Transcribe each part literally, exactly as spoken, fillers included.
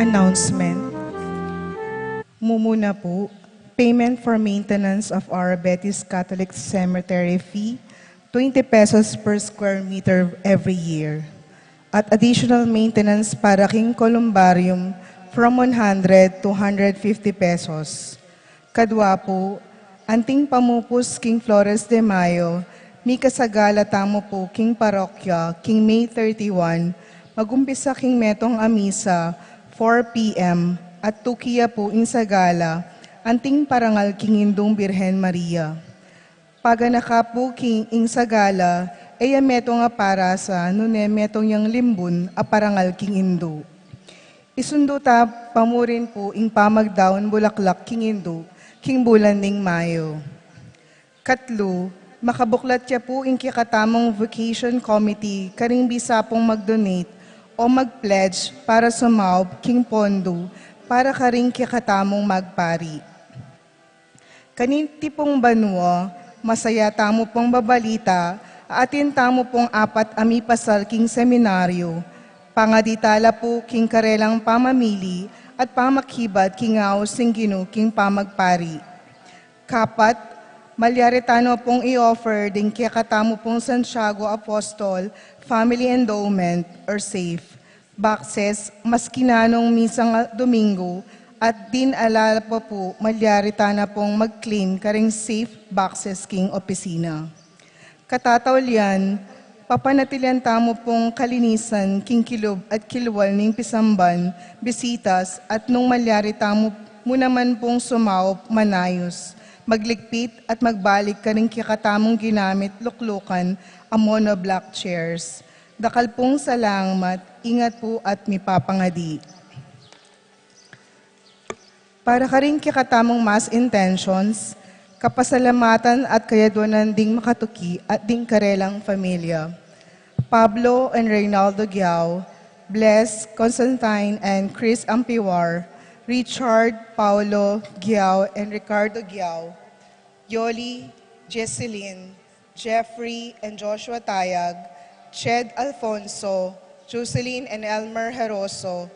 Announcement. Mumuna po, payment for maintenance of our Betis Catholic Cemetery fee, twenty pesos per square meter every year. At additional maintenance para king columbarium from one hundred to one hundred fifty pesos. Kadwa po, anting pamupus king Flores de Mayo, mikasagala tamu po king parokya, king May thirty-one, magumpisa king metung a misa, four P M, at tukia po ing sagala, anting parangal king Indung Birhen Maria. Paganaka po king ing sagala, e ya metung a parasa, nune metung yang limbun a parangal king Indu. Isundu ta pa mu rin po ing pamagdaun bulaklak king Indu, king bulan ning Mayo. Katlu, makabuklat ya po ing kekatamung vocation committee karing bisa pong mag-donate o mag-pledge para sumaup king pondo para karing kekatamung magpari. Kaniti pong banua, masaya tamu pong babalita, atin tamu pong apat a mipasal king seminaryo, pangadi tala po king karelang pamamili at pamakibat king aus ning Ginu king pamagpari. Kapat, malyari tana pong i-offer ding kekatamu pong Santiago Apostol Family Endowment or SAFE boxes, maski nanung misang Domingo, at din ala pa po malyari tana pong mag-claim karing SAFE boxes king opisina. Katataulian, papanatilian tamu pong kalinisan king kilub at kilwal ning pisamban, bisitas, at nung malyari tamu mu naman pong sumaup, manayus, magligpit at magbalik karing kekatamung ginamit luklukan a monoblock chairs. Dakal pong salamat, ingat po at mipapangadi. Para karing kekatamung mass intentions, kapasalamatan at kayadwanan ding makatuki at ding karelang pamilya. Pablo and Reynaldo Giao, Bless, Constantine and Chris Ampiwar, Richard, Paulo, Giao and Ricardo Giao, Yoli, Jesselyn, Jeffrey and Joshua Tayag, Ched Alfonso, Jocelyn and Elmer Heroso,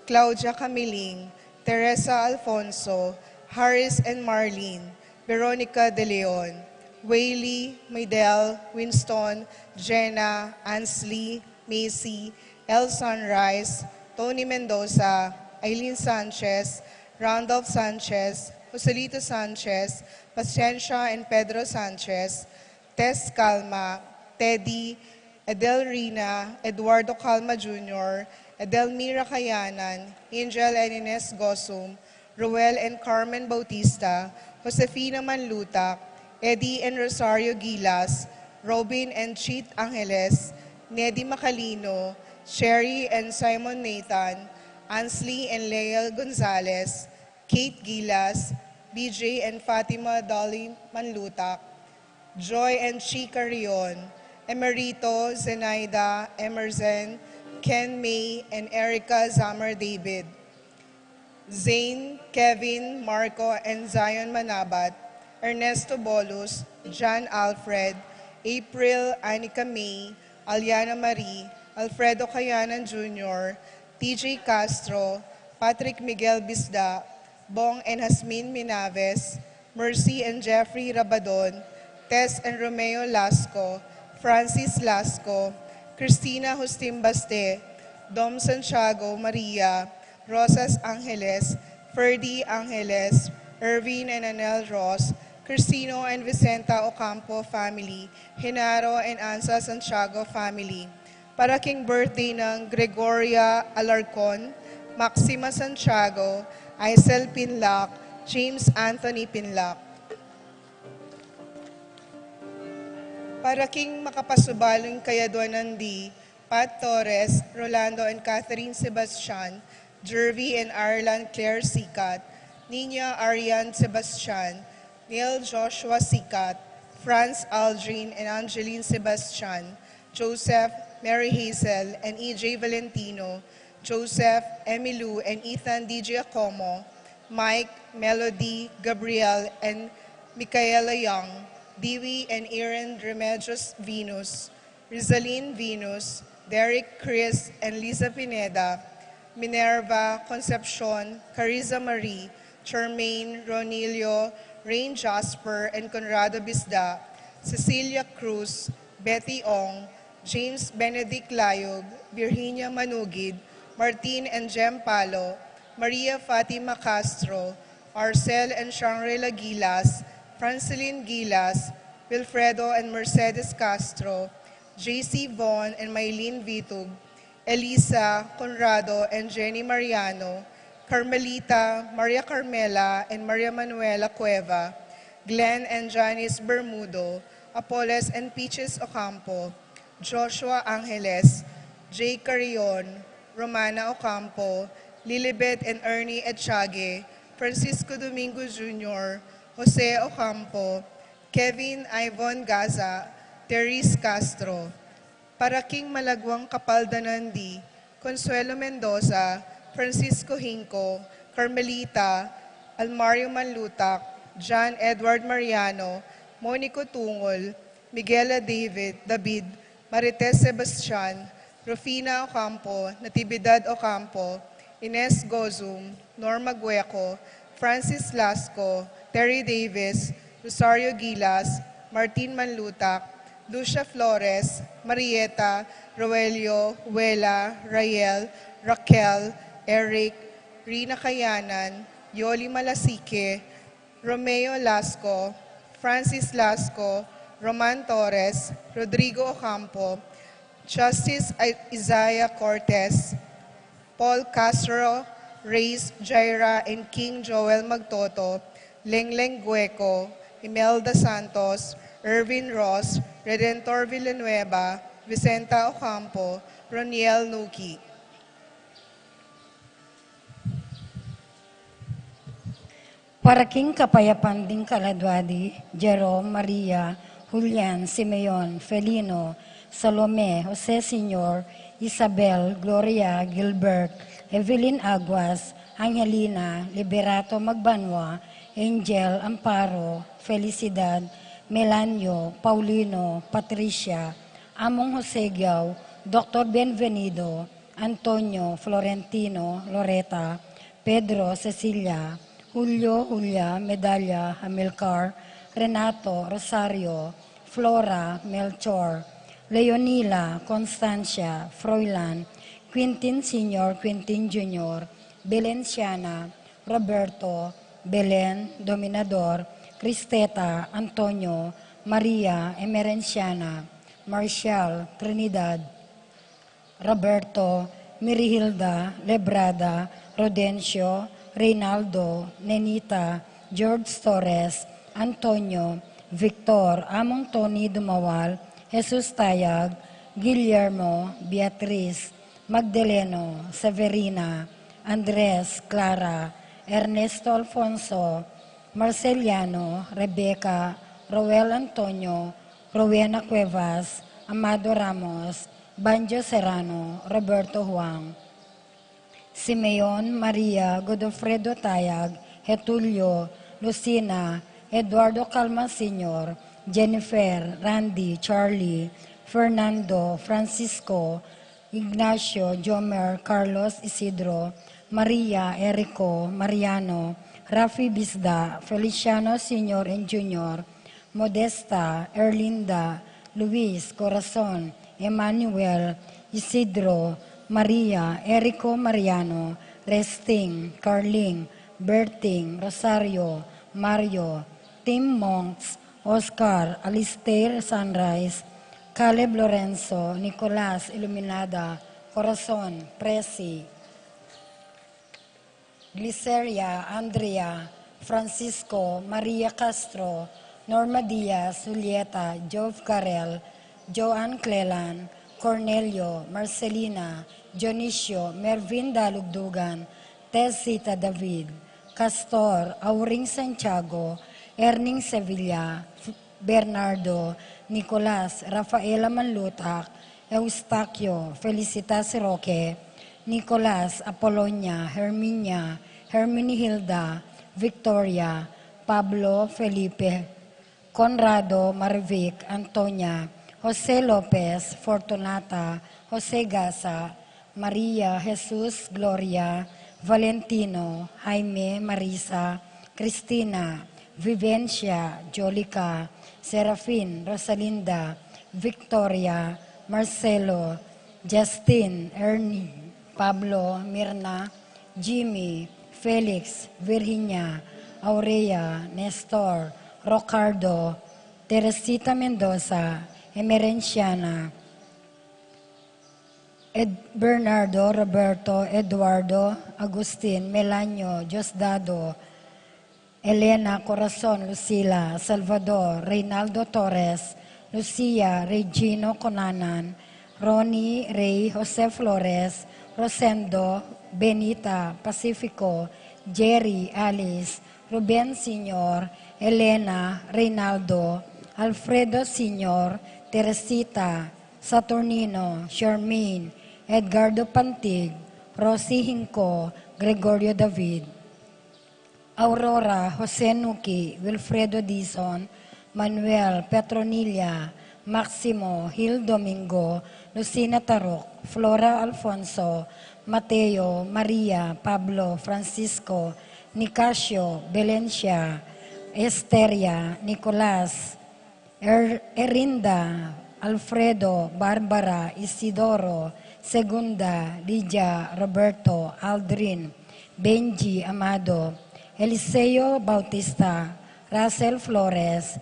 Claudia Camiling, Teresa Alfonso, Harris and Marlene, Veronica De Leon, Whaley, Maydel, Winston, Jenna, Ansley, Macy, El Sunrise, Tony Mendoza, Aileen Sanchez, Randolph Sanchez, Joselito Sanchez, Paciencio and Pedro Sanchez, Tess Calma, Teddy, Edelrina, Eduardo Calma Junior, Edelmira Kayanan, Angel and Ines Gosum, Roel and Carmen Bautista, Josefina Manlutak, Eddie and Rosario Gilas, Robin and Cheet Angeles, Nedy Macalino, Cherry and Simon Nathan, Ansley and Lea Gonzalez, Kate Gilas, B J and Fatima Dolly Manlutak, Joy and Chi Carrion, Emerito, Zenaida, Emerson, Ken May, and Erica Zamar David, Zane, Kevin, Marco, and Zion Manabat, Ernesto Bolus, John Alfred, April, Anika May, Aliana Marie, Alfredo Kayanan Junior, T J Castro, Patrick Miguel Bisda, Bong and Hasmin Minaves, Mercy and Jeffrey Rabadon, Tess and Romeo Lasco, Francis Lasco, Christina Justin Baste, Dom Santiago Maria, Rosas Angeles, Ferdy Angeles, Ervin and Anel Ross, Cristino and Vicenta Ocampo family, Genaro and Ansa Santiago family. Para king birthday nang Gregoria Alarcon, Maxima Santiago, Aisel Pinlac, James Anthony Pinlac. Para king makapasubaling kayadwanan di Pat Torres, Rolando and Catherine Sebastian, Jervy and Ireland Claire Sicat, Nina Arian Sebastian, Neil Joshua Sicat, Franz Aldrin and Angeline Sebastian, Joseph, Mary Hazel, and E J Valentino, Joseph, Emilu, and Ethan D Giacomo, Mike, Melody, Gabriel, and Michaela Young, Dewey and Aaron Remedios Venus, Rizalin Venus, Derek, Chris, and Liza Pineda, Minerva Concepcion, Carissa Marie, Charmaine, Ronilio, Rain Jasper, and Conrado Bisda, Cecilia Cruz, Betty Ong, James Benedict Layog, Virginia Manugid, Martin and Jem Palo, Maria Fatima Castro, Arcel and Shangri-La Gilas, Francelin Gilas, Wilfredo and Mercedes Castro, J C Von and Maylene Vitug, Elisa, Conrado and Jenny Mariano, Carmelita, Maria Carmela and Maria Manuela Cueva, Glenn and Janice Bermudo, Apoles and Peaches Ocampo, Joshua Angeles, Jay Carrion, Romana Ocampo, Lilibet and Ernie Echage, Francisco Domingo Junior, Jose Ocampo, Kevin Ivon Gaza, Therese Castro. Para king malagwang kapaldanan di Consuelo Mendoza, Francisco Hinco, Carmelita, Almario Manlutak, John Edward Mariano, Monico Tungol, Miguela David, David, Marites Sebastian, Rufina Ocampo, Natividad Ocampo, Ines Gozum, Norma Gueco, Francis Lasco, Terry Davis, Rosario Gilas, Martin Manlutak, Lucia Flores, Marieta, Roelio, Wela, Rael, Raquel, Eric, Rina Kayanan, Yoli Malasique, Romeo Lasco, Francis Lasco, Roman Torres, Rodrigo Ocampo, Justice I- Isaiah Cortez, Paul Castro, Reyes Jaira and King Joel Magtoto, Lengleng Gueco, Imelda Santos, Ervin Ross, Redentor Villanueva, Vicenta Ocampo, Roniel Nuki. Para king kapayapan ding kaladwa di Jerome, Maria, Julian, Simeon, Felino, Salome, Jose Senior, Isabel, Gloria, Gilbert, Evelyn Aguas, Angelina, Liberato Magbanua, Angel, Amparo, Felicidad, Melanio, Paulino, Patricia, Among Jose Giao, Doctor Bienvenido, Antonio, Florentino, Loreta, Pedro, Cecilia, Julio, Julia, Medalla, Amilcar, Renato, Rosario, Flora, Melchor, Leonila, Constancia, Froilan, Quintin Senior, Quintin Junior, Belenciana, Roberto, Belen, Dominador, Cristeta, Antonio, Maria, Emerenciana, Marcial, Trinidad, Roberto, Mirihilda, Lebrada, Rodencio, Reynaldo, Nenita, George Torres, Antonio, Victor, Among Tony Dumawal, Jesus Tayag, Guillermo, Beatriz, Magdaleno, Severina, Andres, Clara, Ernesto Alfonso, Marceliano, Rebecca, Roel Antonio, Rowena Cuevas, Amado Ramos, Banjo Serrano, Roberto Huang, Simeon, Maria, Godofredo Tayag, Getulio, Lucina, Eduardo Calma Senior, Jennifer, Randy, Charlie, Fernando, Francisco, Ignacio, Jomer, Carlos, Isidro, Maria, Erico, Mariano, Rafi Bisda, Feliciano Senior and Junior, Modesta, Erlinda, Luis, Corazon, Emmanuel, Isidro, Maria, Erico, Mariano, Resting, Carling, Berting, Rosario, Mario, Tim Monks, Oscar, Alistair, Sunrise, Caleb, Lorenzo, Nicolas, Iluminada, Corazon, Presi, Gliceria, Andrea, Francisco, Maria Castro, Norma Diaz, Julieta, Jove Garel, Joan Clelan, Cornelio, Marcelina, Dionisio, Mervin Dalugdugan, Tessita David, Castor, Auring Santiago, Erning Sevilla, Bernardo, Nicolas, Rafaela Manlutak, Eustaquio, Felicitas Roque, Nicolas, Apolonia, Herminia, Herminihilda, Victoria, Pablo, Felipe, Conrado, Marvic, Antonia, Jose Lopez, Fortunata, Jose Gasa, Maria, Jesus, Gloria, Valentino, Jaime, Marisa, Cristina, Vivencia, Jolica, Serafin, Rosalinda, Victoria, Marcelo, Justin, Ernie, Pablo, Mirna, Jimmy, Felix, Virginia, Aurea, Nestor, Rocardo, Teresita Mendoza, Emerenciana, Ed-, Bernardo, Roberto, Eduardo, Agustin, Melanio, Diosdado, Elena, Corazon, Lucila, Salvador, Reynaldo Torres, Lucia, Regino, Conanan, Ronnie, Rey, Jose Flores, Rosendo, Benita, Pacifico, Jerry, Alice, Ruben Senior, Elena, Reynaldo, Alfredo Senior, Teresita, Saturnino, Charmaine, Edgardo Pantig, Rosie Hinco, Gregorio David, Aurora, Jose Nuki, Wilfredo Dizon, Manuel, Petronilla, Maximo, Hil Domingo, Lucina Tarok, Flora Alfonso, Mateo, Maria, Pablo, Francisco, Nicasio, Belencia, Esteria, Nicolas, Er-, Erinda, Alfredo, Barbara, Isidoro, Segunda, Lydia, Roberto, Aldrin, Benji, Amado, Eliseo Bautista, Russell Flores,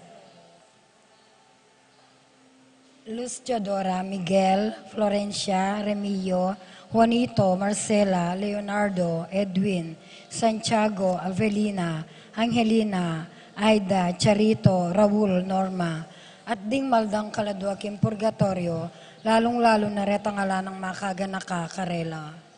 Luz Teodora, Miguel, Florencia, Remillo, Juanito, Marcela, Leonardo, Edwin, Santiago, Avelina, Angelina, Aida, Charito, Raul, Norma, at ding maldang kaladua king purgatoryo, lalung-lalu na retang ala nang makaganaka karela.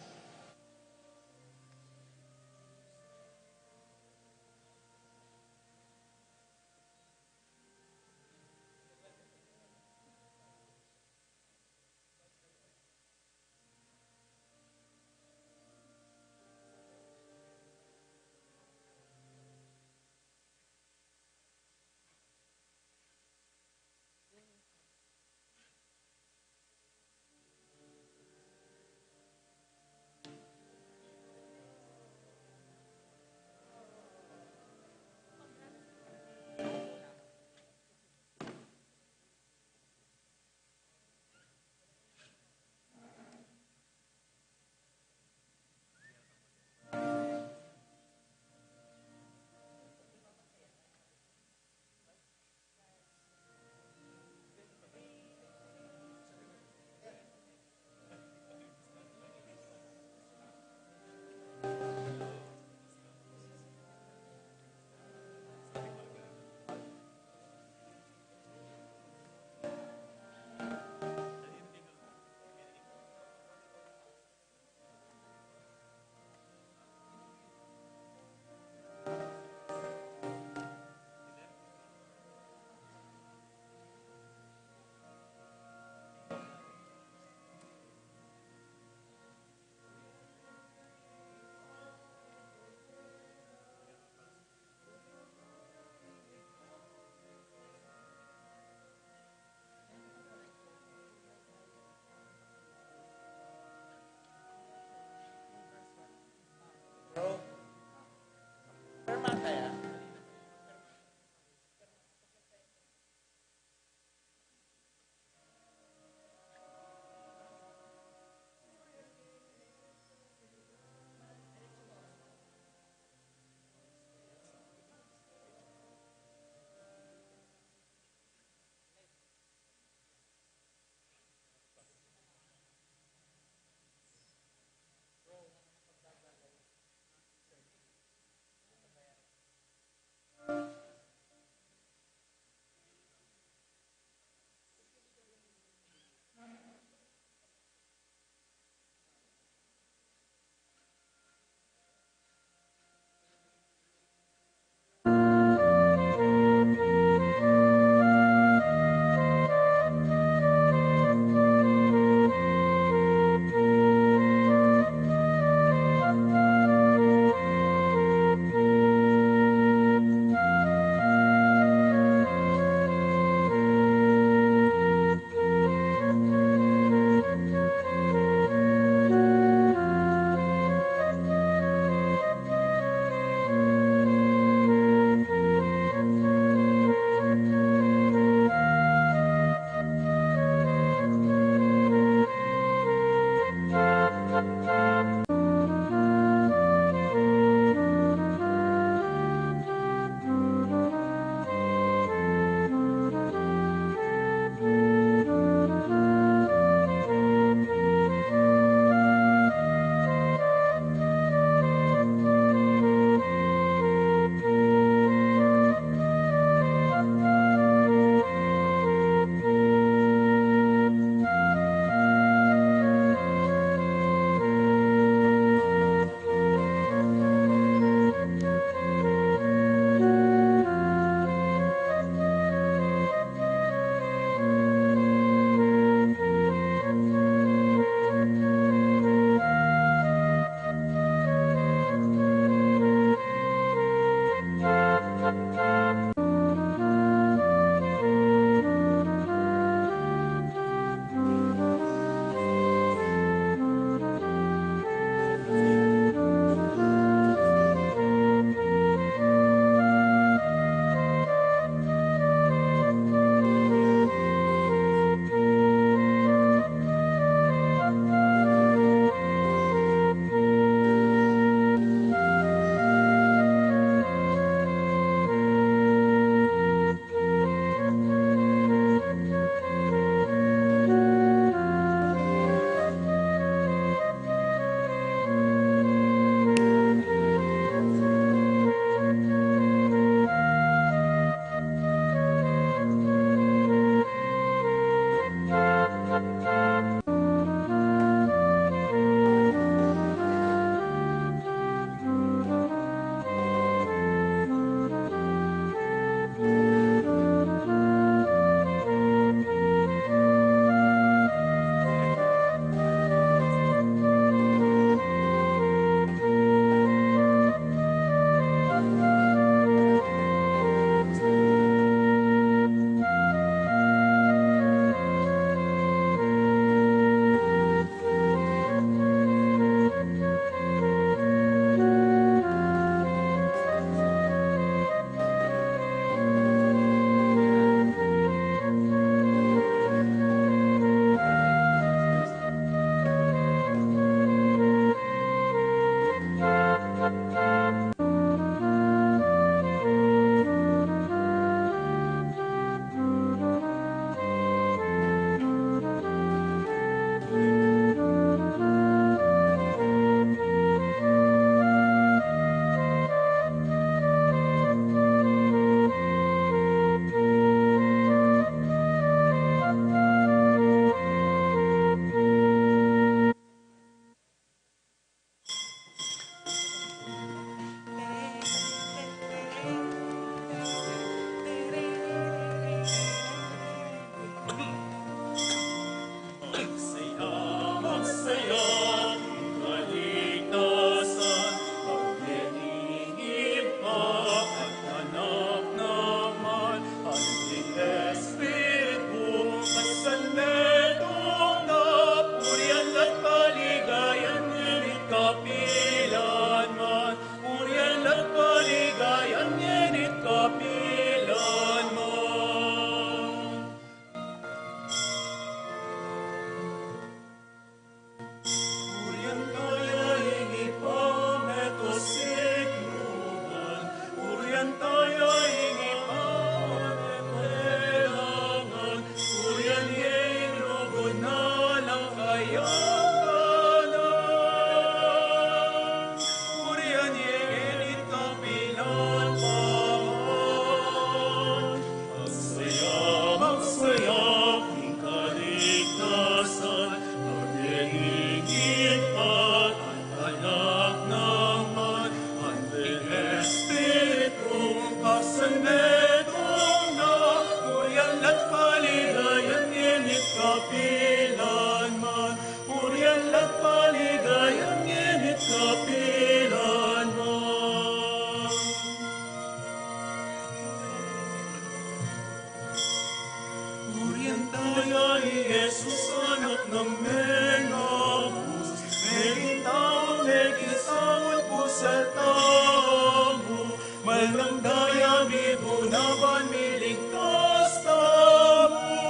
Nang daya mibuna ban miligtas tamu,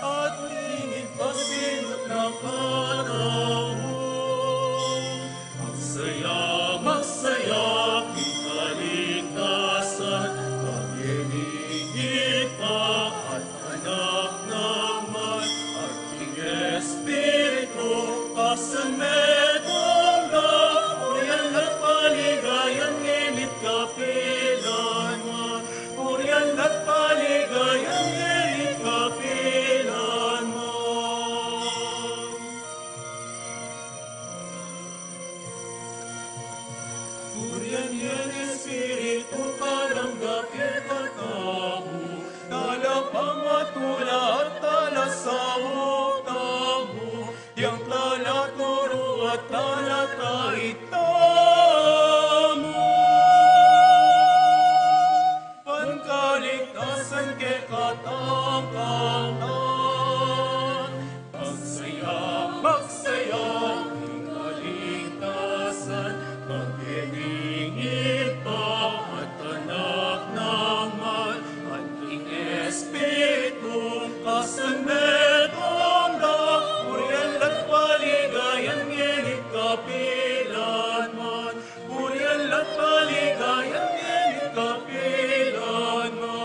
at ing ipasinut na katamu. Magsaya, magsaya, king kaligtasan, pagyaning Ibpa at Anak naman, at ing Espiritu, kasan metung da, purian at paligayan ngening kapilan man, purian at paligayan ngening kapilan man. Purian yang Espiritu, palangga kekatamu, talapangwatula at talasaut tamu, yang talaturu at talataid tamu. Ban kaligtasan kekatang kanan. Magsaya, magsaya, king kaligtasan, pagyaning Ibpa at Anak naman, at ing Espiritu, kasan metung da, purian at paligayan ngening kapilan man, purian at paligayan ngening kapilan man.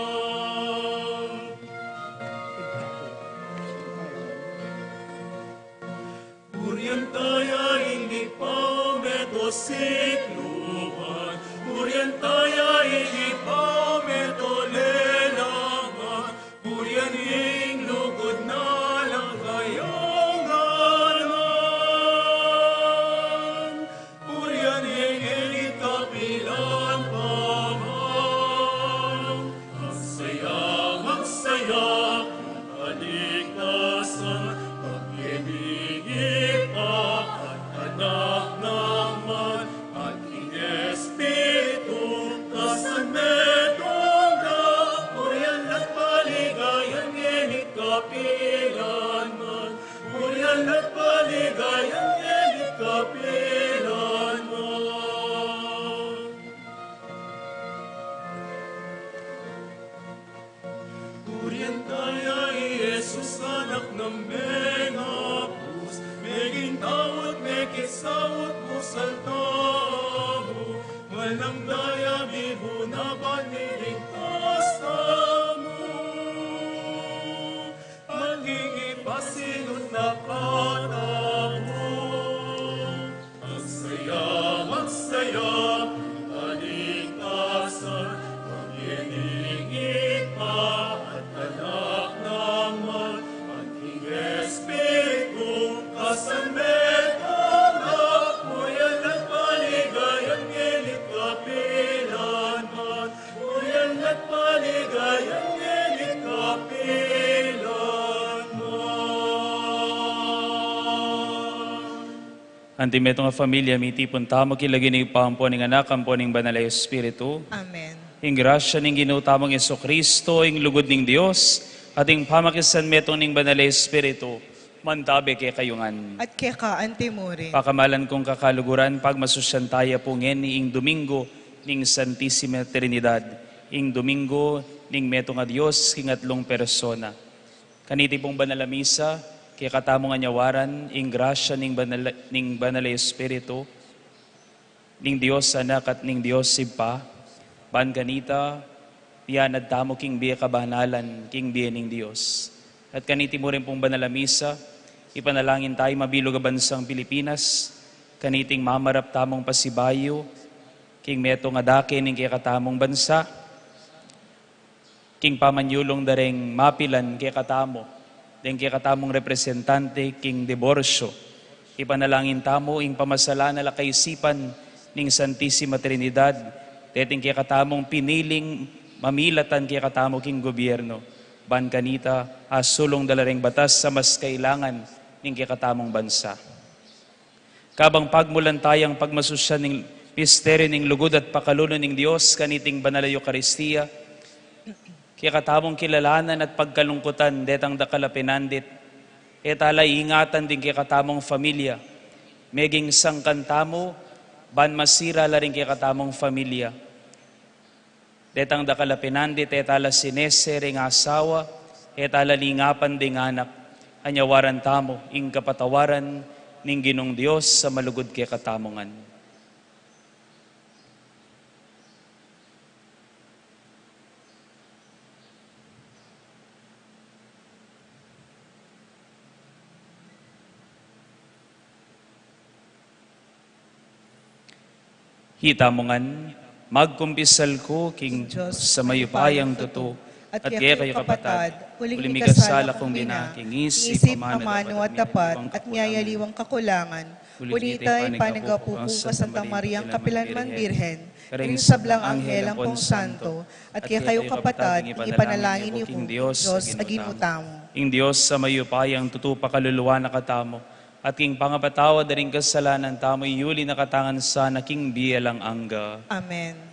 Purian taya ing Ibpa meto sikluan, purian taya ing Ibpa meto lelangan, purian ing lugud na alang kayang ngan. Purian ing ngening kapilan man. Magsaya, magsaya, king kaligtasan, pagyaning Ibpa at Anak naman, at ing Espiritu, kasan metung da, purian at paligayan ngening kapilan man, purian at paligayan ngening kapilan man. Purian taya i Jesus, Anak nang Mengabus, meging tau at mekisaut pusal tamu, manang daya mibuna ban miligtas tamu. Maging ipasinut na katamu. Magsaya, magsaya, kaligtasan, pagyaning Ibpa at Anak naman, at ing Espiritu, kasan metung da, purian at paligayan ngening kapilan man, purian at paligayan ngening kapilan man. Anti metung a familia, mitipun tamu king lagyu ning Ibpa, ampo ning Anak, ampo ning Banal a Espiritu. Amen. Ing grasya ning Ginu tamung Jesucristo, ing lugud ning Dios, at ing pamakisanmetung ning Banal a Espiritu, mantabe kekayu ngan. At keka antimurin. Pakamalan kung kakaluguran, pagmasusyan taya pu ngeni ing Domingo ning Santisima Trinidad, ing Domingo ning metung a Dios king atlung persona. Kaniti pung banal a misa, kekatamung anyawaran ing grasya ning banal, ning Banal a Espiritu, ning Dios Anak at ning Dios Ibpa, ban kanita, miyanad tamu king bie kabanalan, king bie ning Dios. At kaniti mu rin pung banal a misa, ipanalangin tayu mabilug a bansang Pilipinas, kaniting mamarap tamung pasibayu, king metung a dake ning kekatamung bansa, king pamanyulung da ring mapilan kekatamu, deng kekatamung representante king diborsyo. Ipanalangin tamu ing pamasalan a kaisipan ning Santisima Trinidad, deting kekatamung piniling mamilatan kekatamu king gobyerno, ban kanita asulung da la ring batas a mas kailangan ning kekatamung bansa. Kabang pagmulan tayang pagmasusyan ning misteryu ning lugud at pakalulu ning Dios kaniting banal a Eukaristia, kekatamung kilalanan at pagkalungkutan detang dakal a pinandit, e tala ingatan ding kekatamung familia, meging sangkan tamu ban masira la ring kekatamung familia. Detang dakal a pinandit, e ta la sinese ring asawa, e ta la lingapan ding anak, anyawaran tamu ing kapatawaran ning Ginung Dios a malugud kekatamu ngan. Itamu ngan, magkumpisal ku king Dios a mayupayang tutu, at kekayu kapatad, uling mikasala kung bina king isip, amanu, dapat, at miyayaliwang kakulangan, uling ita ing panigapu ku kang Santa Mariang kapilanman Birhen, karing sablang anghel ampong santo, at kekayu kapatad, ing ipanalangin yu ku king Dios a Ginu tamu. Ing Dios a mayupayang tutu pakaluluan na katamu, at king pangapatawad da ring kasalanan tamu, iyuli na katamu ngan sana king bie alang angga. Amen.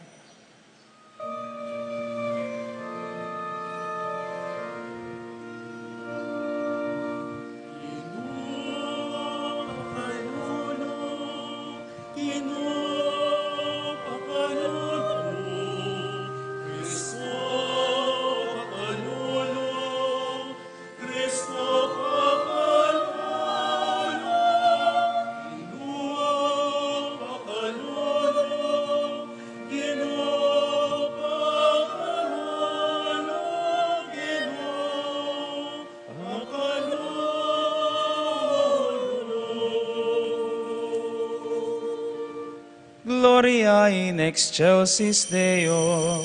Gloria in excelsis Deo.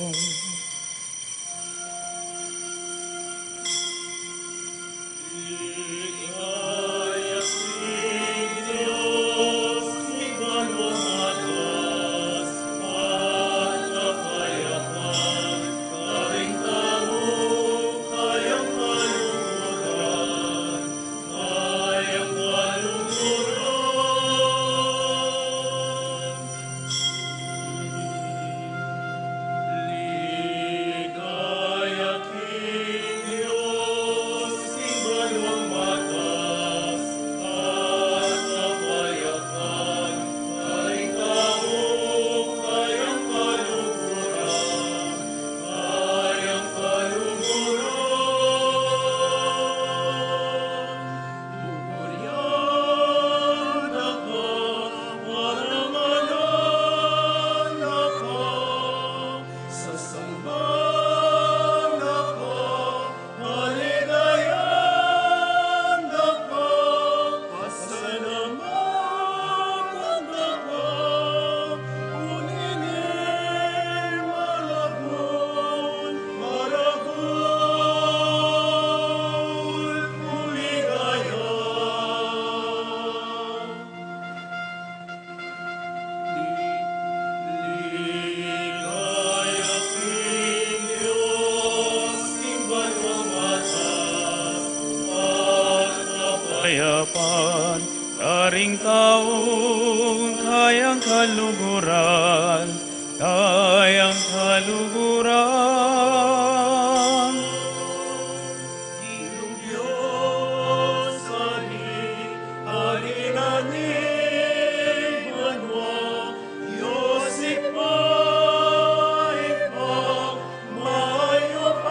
Kayapan, karing taung kayang kaluguran, kayang kaluguran. Ginung Dios, Ari, Ari na ning banua, Dios Ibpa, Ibpa, mayupaya,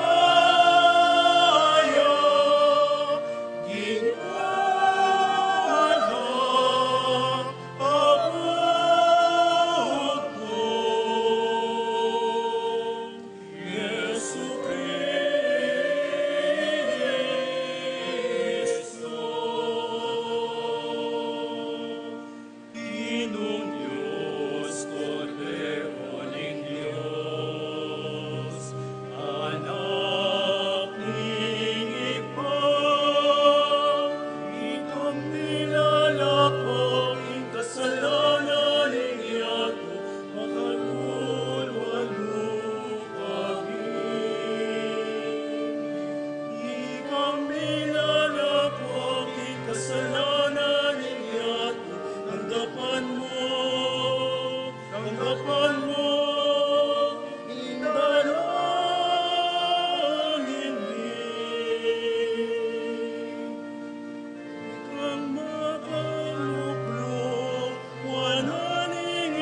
Ginu, Anak, Apo, Espiritu Santo. Ginung Dios, Kordero ning Dios, Anak ning Ibpa, ikang milalako king kasalanan ning yatu, pakaluluan mu kami. Ikang milalako king kasalanan ning yatu, tanggapan mu, tanggapan mu ing dalangin mi. Ikang makalukluk, wanan ing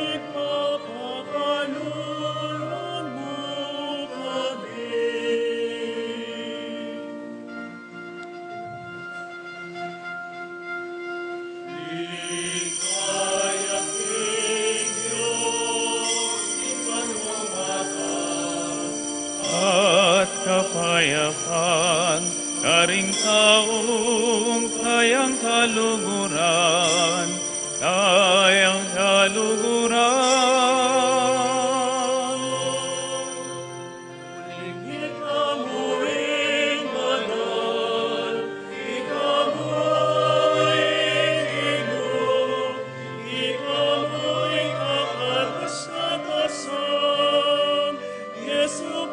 Kayapan, karing taung kayang kaluguran, kayang kaluguran. Uling ika mu ing banal, ika mu ing Ginu, ika mu ing kakatasan, Jesucristo.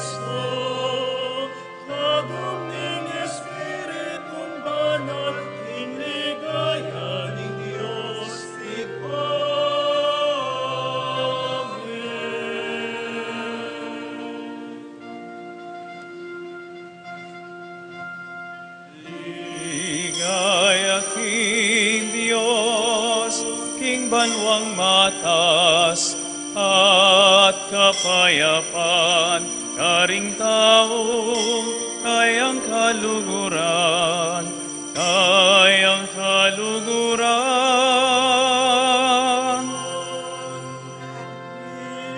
Kristo, kagum ning Espiritung Banal, ing ligaya ning Dios Ibpa. Amen. Ligaya king Dios, king banwang matas, at kapayapan, karing taung kayang kaluguran, kayang kaluguran.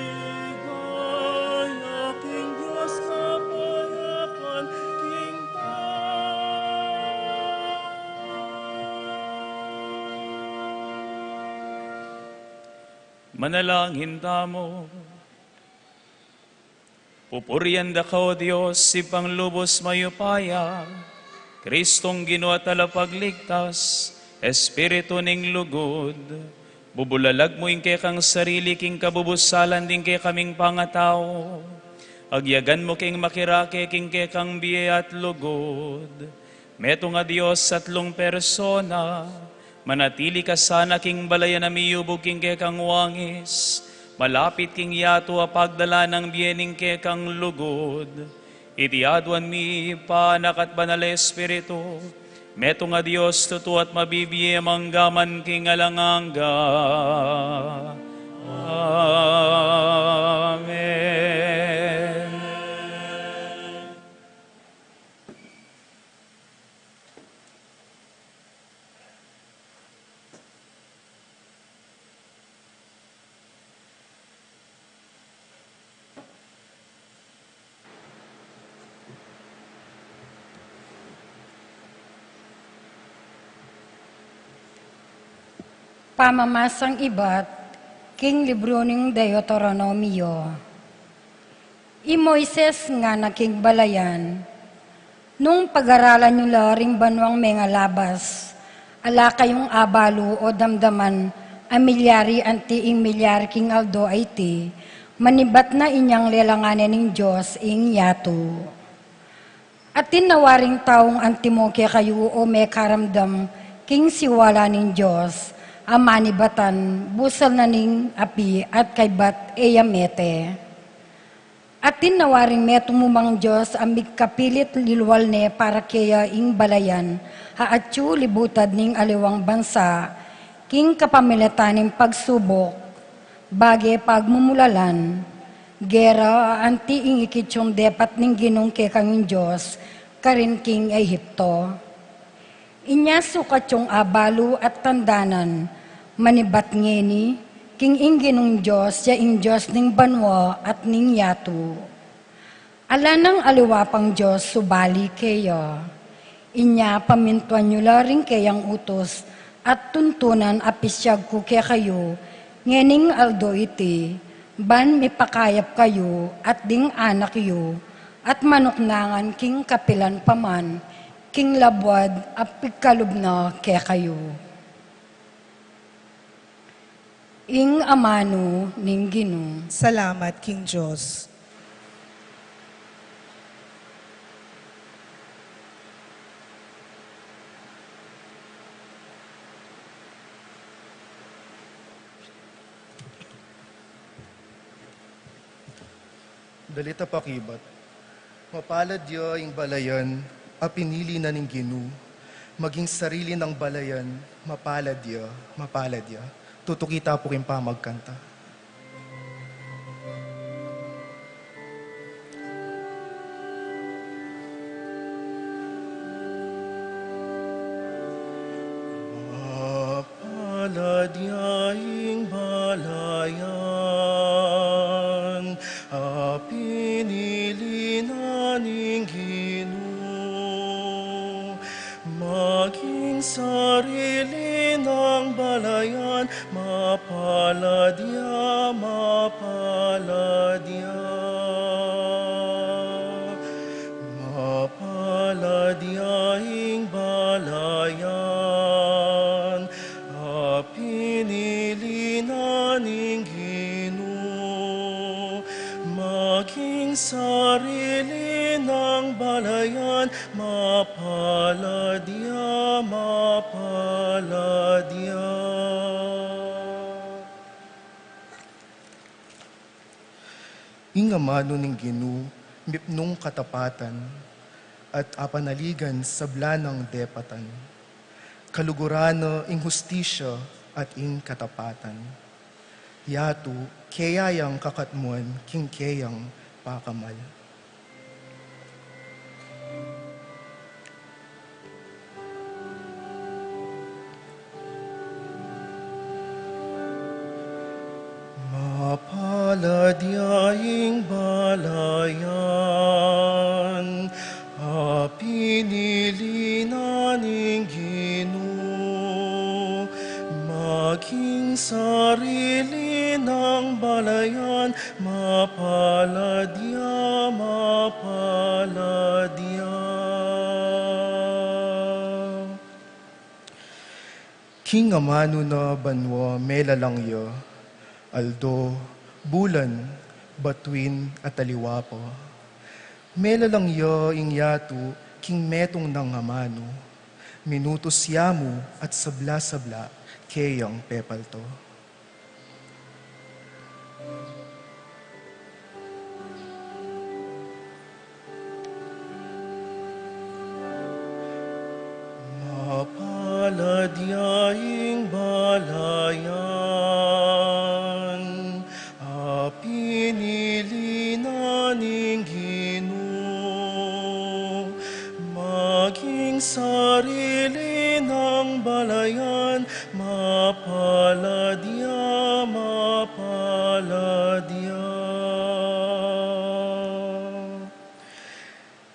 Ligaya king Dios, kapayapan king tau. Manalangin tamu. Pupurian da ka, O Dios, Ibpang lubus mayupaya, Kristong Ginu at Talapagligtas, Espiritu ning lugud, bubulalag mu ing kekang sarili king kabubusalan ding kekaming pangatau, agyagan mu keng makirake king kekang bie at lugud. Metung a Dios, atlung persona, manatili ka sana king balayan a miyubug king kekang wangis, malapit king yatu a pagdala nang bie ning kekang lugud. Iti aduan mi, Ibpa, Anak at Banal a Espiritu, metung a Dios, tutu at mabibie mangga man king alang angga. Amen. Pamamasang ibat king libru ning Deuteronomio. I Moises ngana king balayan, nung pagaralan yu la ring banwang mengalabas, ala kayung abalu o damdaman a milyari anti ing milyari king aldo a iti, manibat na inyang lelangan ne ning Dios ing yatu. Atin na waring taung antimo kekayu o mekaramdam king siwala ning Dios a manibatan, busal na ning api at kaybat e ya mete. Atin na waring metung mu mang Dios a migkapilit lilual ne para keya ing balayan a atyu libutad ning aliwang bansa, king kapamilatan ning pagsubuk, bage pagmumulalan, gera, anti ing ikit yung depat ning Ginung kekang Dios karin king Egipto. Inya sukat yung abalu at tandanan, manibat ngeni, king ing Ginung Dios ya ing Dios ning banua at ning yatu. Ala nang aliwa pang Dios subali keya. Inya pamintuan yu la ring keyang utus at tuntunan a pisyag ku kekayu ngening aldo iti, ban mipakayap kayu at ding anak yu, at manuknangan king kapilan pa man king labuad a pigkalub na kekayu. Ing amanu ning Ginu. Salamat king Dios. Dalit a pakibat. Mapalad ya ing balayan a pinili na ning Ginu, maging sarili nang balayan, mapalad ya, mapalad ya. Tutuki ta pu king pamagkanta. Mapalad ya ing balayan a pinili na sarili nang balayan, mapalad ya, mapalad ya. Mapalad ya ing balayan a pinili na ning Ginu, maging sarili nang balayan, mapalad ya, mapalad ya. Ing amanu ning Ginu, mipnung katapatan, at apanaligan sabla nang depatan. Kaluguran na ing hustisya at ing katapatan. Yatu, keya yang kakatmuan king keyang pakamal. Mapalad ya ing balayan a pinili na ning Ginu, maging sarili nang balayan, mapalad ya, mapalad ya. King amanu na banua melalang ya, aldo, bulan, batuin, at aliwa pa. Melalang ya ing yatu king metung nang amanu, minutus ya mu at sabla-sabla keyang pepalto. Mapalad ya ing balayan a pinili na ning Ginu, maging sarili nang balayan, mapalad ya, mapalad ya.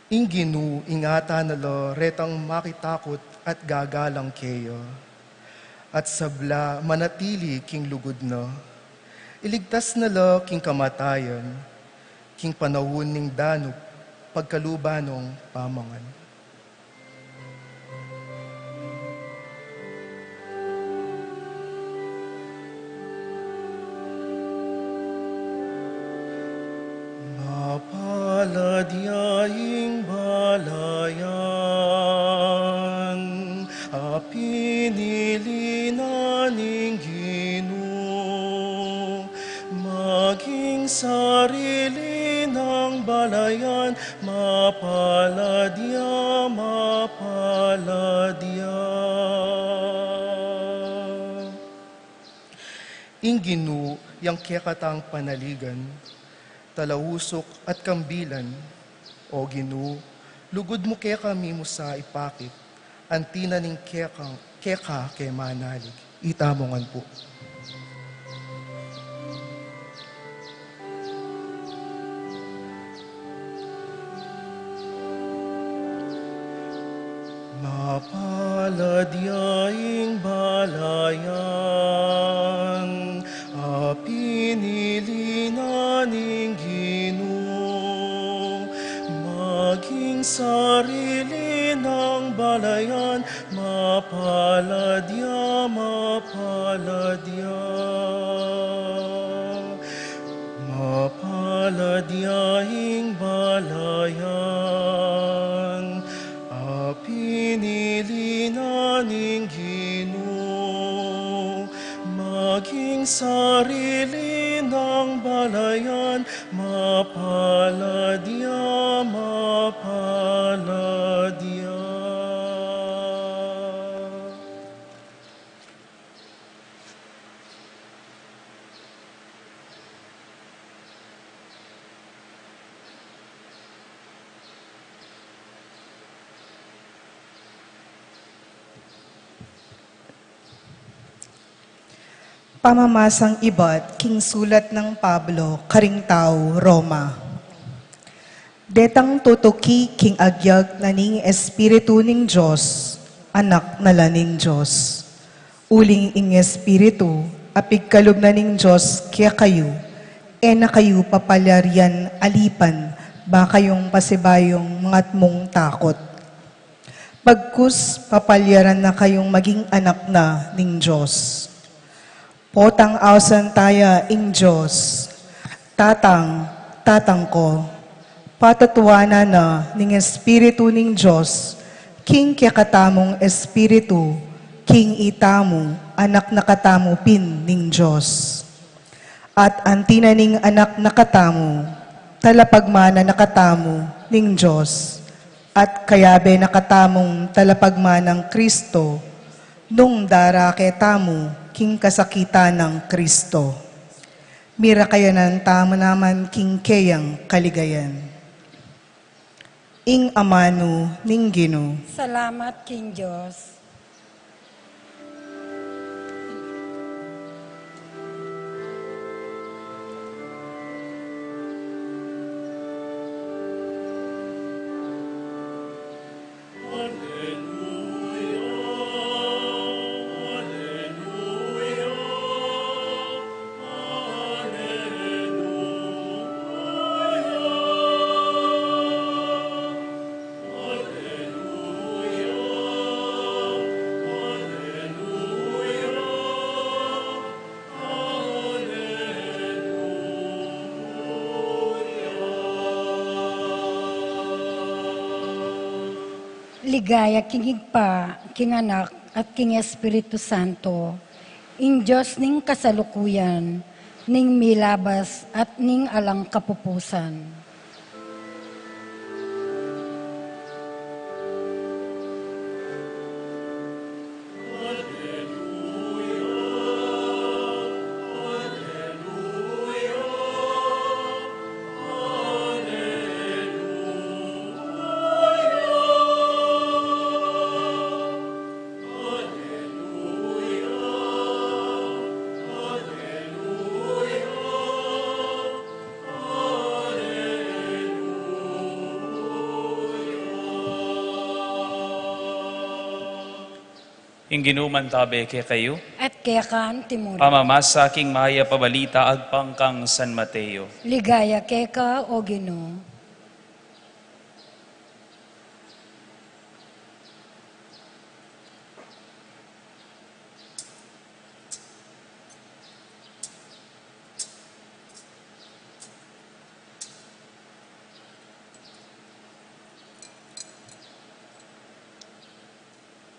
Ing Ginu, ingatan na la retang makitakut at gagalang keya, at sabla manatili king lugud na. Iligtas na la king kamatayan, king panaun ning danup, pagkaluban nong pamangan. Mapalad ya ing balayan a pinili na ning Ginu, maging sarili nang balayan, mapalad ya, mapalad ya. Ing Ginu yang kekatang panaligan, talausuk at kambilan. O Ginu, lugud mu kekami mu sa ipakit, anti na ning keka, keka ke manalig. Itamu ngan pu. Mapalad ya ing balayan a pinili na ning Ginu, maging sarili nang balayan, mapalad ya, mapalad ya. Mapalad ya ing balayan a pinili na ning Ginu, maging sarili nang balayan, mapalad ya, mapalad ya. Pamamasang ibat king sulat nang Pablo karing tau Roma. Detang tutuki king agyag na ning Espiritu ning Dios, anak na la ning Dios. Uling ing Espiritu a pigkalub na ning Dios kekayu, e na kayu papalyarian alipan ba kayung pasibayung mangatmung takut. Bagkus papalyaran na kayung maging anak na ning Dios. Potang ausan taya ing Dios. Tatang, Tatang ko, patutuanan na ning Espiritu ning Dios king kekatamung espiritu, king itamu, anak na katamu pin ning Dios. At anti na ning anak na katamu, talapagmana na katamu ning Dios, at kayabe na katamung talapagmanang Kristo, nung darake tamu king kasakitan nang Kristo. Mirakayanan tamu naman king keyang kaligayan. Ing amanu ning Ginu. Salamat king Dios. Ligaya king Ibpa, king Anak, at king Espiritu Santo, ing Dios ning kasalukuyan, ning milabas, at ning alang kapupusan. Ing Ginu mantabe kekayu. At keka antimurin. Pamamasa king Mayap a Balita agpang kang San Mateo. Ligaya keka, O Ginu.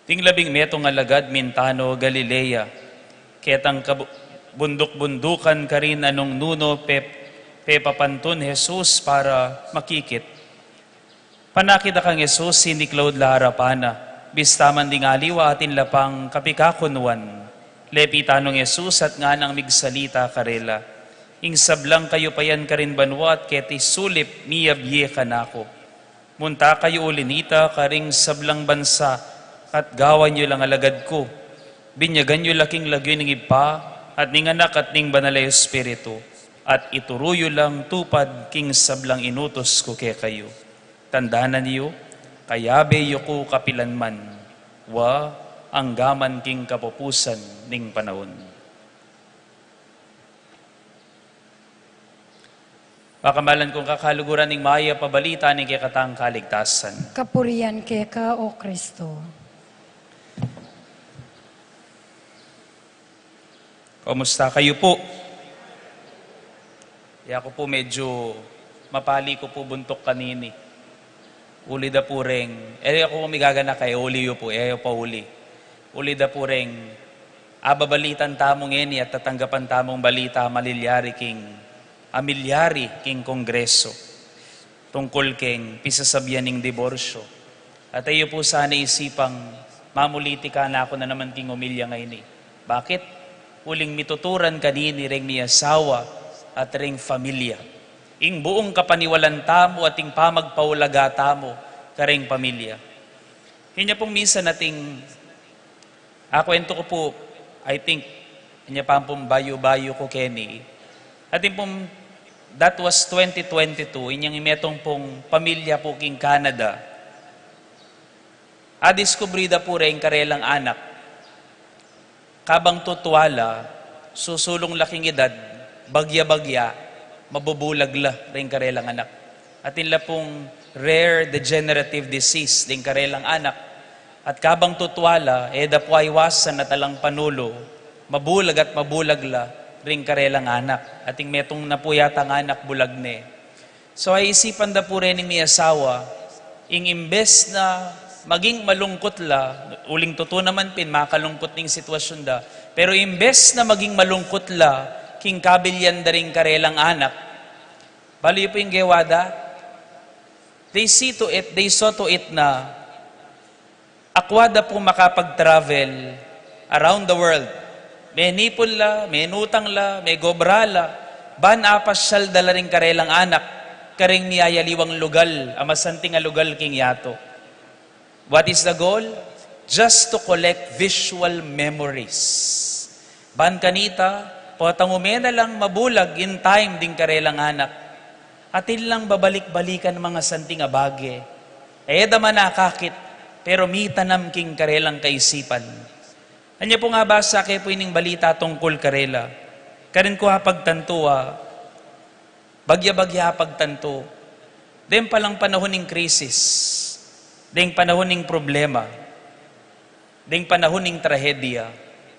Ding labing metung a alagad mintano Galilea, ketang kabu-, bunduk-bundukan karin a nung nunu pe-, pepapantun Jesus para makikit. Panakit da kang Jesus, siniklaud la arapan na, bista man ding aliwa atin la pang kapikakunuan. Lepitan nong Jesus at nganang migsalita karela, "Ing sablang kayupayan karin banua at keti sulip miyabie kanaku. Munta kayu uli nita karing sablang bansa at gawan yu lang alagad ku. Binyagan yu la king lagyu ning Ibpa at ning Anak at ning Banal a Espiritu, at ituru yu lang tupad king sablang inutus ku kekayu. Tandanan yu, kayabe yu ku kapilan man, wa anggaman king kapupusan ning panaun." Pakamalan kung kakaluguran ning Mayap a Balita ning kekatang kaligtasan. Kapurian keka, O Kristo. Kumusta kayu pu? E, aku pu medyu mapali ku pu buntuk kanini. Uli da pu reng, e, aku pu migaganaka, e, uli yu pu, e, yu pa uli. Uli da pu reng ababalitan tamu ngeni at tatanggapan tamung balita a malilyari king, a milyari king Kongreso tungkul keng pisasabian ning diborsyo. At e yu pu sana isipang mamuliti kanaku na naman king omilya ngeni. Bakit? Uling mituturan kanini reng miasawa at reng familia. Ing buung kapaniwalan tamu at ing pamagpaulaga tamu kareng pamilya. Inya pung misan ating, aku, ento ku pu, I think, inya pa pung bayu-bayu ku keni. Atin pung, that was twenty twenty-two, inyang metung pung pamilya pu king Canada. Adiskubre da pu reng karelang anak, kabang tutua la, susulung la king edad, bagya-bagya, mabubulag la reng karelang anak. Atin la pung rare degenerative disease deng karelang anak. At kabang tutua la, e da pu aiwasan at alang panulu, mabulag at mabulag la reng karelang anak. Atin metung na pu yatang anak bulag ne. So, aisipan da pu rening miasawa, ing imbes na maging malungkut la, uling tutu naman pin makalungkut ning sitwasyun da, pero imbes na maging malungkut la king kabilyan da ring karelang anak, balu yu pu ing gewa da? They see to it, they saw to it na akua da pu makapag-travel around the world. Menipun la, menutang la, megobra la, ban apasyal da la ring karelang anak kareng miyayaliwang lugal a masanting a lugal king yatu. What is the goal? Just to collect visual memories. Ban kanita, potang ume na lang mabulag in time ding karelang anak, atin lang babalik-balikan masanting a bage. E da man akakit, pero mitanam king karelang kaisipan. Anya pung abasa ke pu ining balita tungkul karela. Karin ku apagtantu a, bagya-bagya apagtantu, deng palang panahun ning krisis, deng panahun ning problema, deng panahun ning trahedya,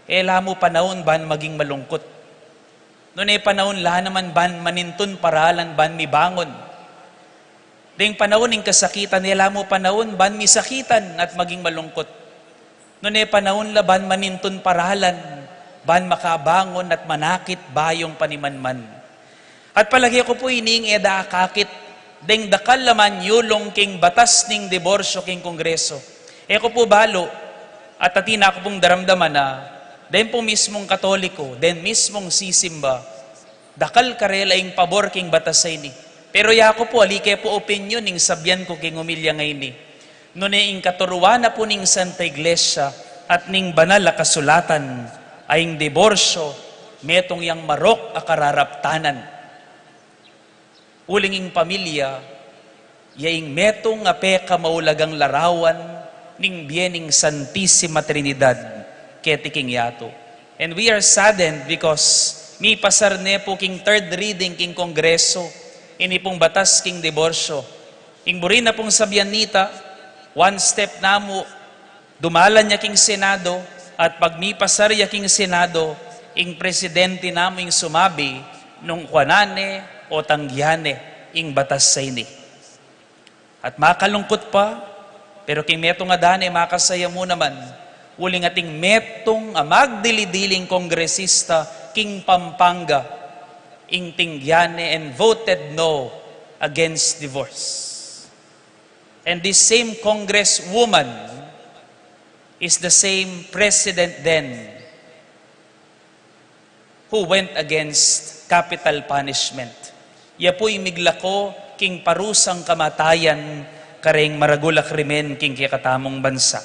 e la mu panahun ban maging malungkut. Nune panahun la naman ban manintun paralan ban mibangun. Deng panahun ning kasakitan, e la mu panahun ban misakitan at maging malungkut. Nune panahun la ban manintun paralan ban makabangun at manakit bayung panimanman. At palage ku pu ining e da akakit deng dakal a manyulung king batas ning diborsyo king Kongreso. E ku pu balu, at atin aku pung daramdaman a deng pu mismung Katoliko, deng mismung sisimba, dakal karela ing pabor king batas a ini. Pero yaku pu, ali ke pu opinyon ing sabian ku king omilya ngeni. Nune ing katuruan na pu ning Santa Iglesia at ning banal a kasulatan a ing diborsyo metung yang marok a kararaptanan. Uling ing pamilya, ya ing metung a pekamaulagang larawan ning bie ning Santisima Trinidad keti king yatu. And we are saddened because mipasar ne pu king third reading king Kongreso ini pung batas king diborsyo. Ing buri na pung sabian nita, one step na mu, dumalan ya king Senado, at pag mipasar ya king Senado, ing presidente na mu ing sumabi nung kuanan ne o tanggian ne ing batas a ini. At makalungkut pa, pero king metung a dane makasaya mu naman, uling atin metung a magdili-diling kongresista king Pampanga ing tinggian ne and voted no against divorce. And this same congresswoman is the same president then who went against capital punishment. Ya pu'y miglako king parusang kamatayan kareng maragul a krimen king kekatamung bansa.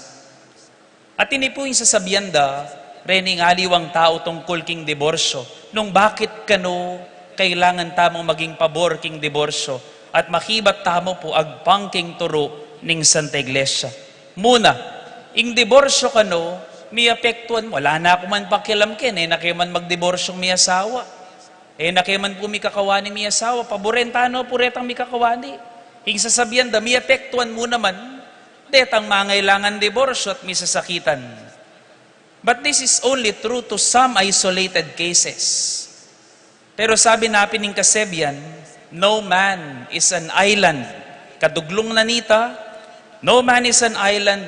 At ini pu ing sasabian da rening aliwang tau tungkul king diborsyo, nung bakit kanu kailangan tamung maging pabor king diborsyo at makibat tamu pu agpang king turu ning Santa Iglesia. Muna, ing diborsyo kanu, miapektuan mu, ala na ku man pakialam ken, e na ke man magdiborsyong miasawa. E na ke man pu mikakawani miasawa, paboren tana pu retang mikakawani. Ing sasabian da, miapektuan mu naman detang mangailangan diborsyo at misasakitan. But this is only true to some isolated cases. Pero sabi na pin ning kasebian, "No man is an island." Kaduglung na nita, "No man is an island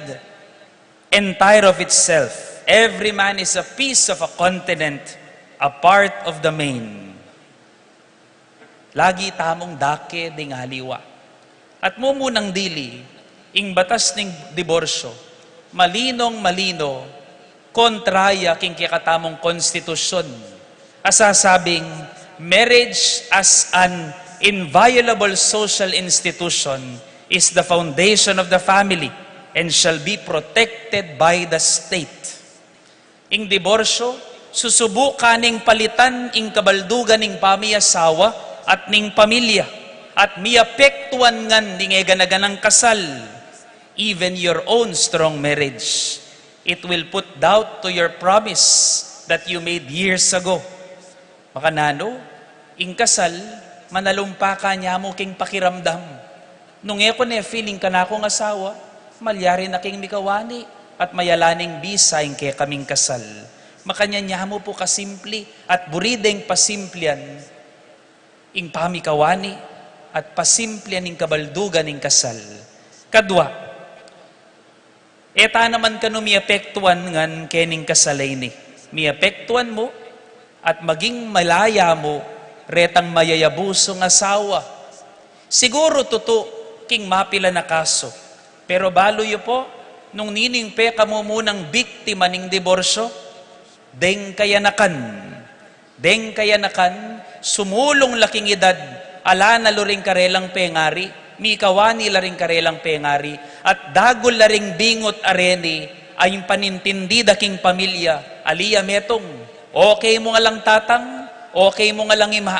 entire of itself. Every man is a piece of a continent, a part of the main." Lagi tamung dake ding aliwa. At mumunang dili, ing batas ning diborsyo, malinong-malino, kontra ya king kekatamung konstitusyon a sasabing, "Marriage as an inviolable social institution is the foundation of the family and shall be protected by the state." Ing diborsyo, susubukan ning palitan ing kabaldugan ning pamiasawa at ning pamilya, at miapektuan ngan ning e gana-ganang kasal. Even your own strong marriage, it will put doubt to your promise that you made years ago. Makananu, ing kasal, manalumpa ka nya mu king pakiramdam. Nung e ku ne feel ing kanakung asawa, malyari na king mikawani at mayala neng bisa ing kekaming kasal. Makanyan nya mu pu kasimple at buri deng pasimplian ing pamikawani at pasimplian ing kabaldugan ning kasal. Kadwa, e ta naman kanu miapektuan ngan kening kasal a ini. Miapektuan mu at maging malaya mu retang mayayabusung asawa. Siguru tutu king mapilan a kasu. Pero balu yu pu, nung nining pekamumunang biktima ning diborsyo, deng kayanakan. Deng kayanakan, sumulung la king edad, ala na lu ring karelang pengari, mikawani la ring karelang pengari, at dagul la ring bingut a reni, a ing panintindi da king pamilya, ali ya metung, okay mu nga lang tatang, okay mu nga lang ima.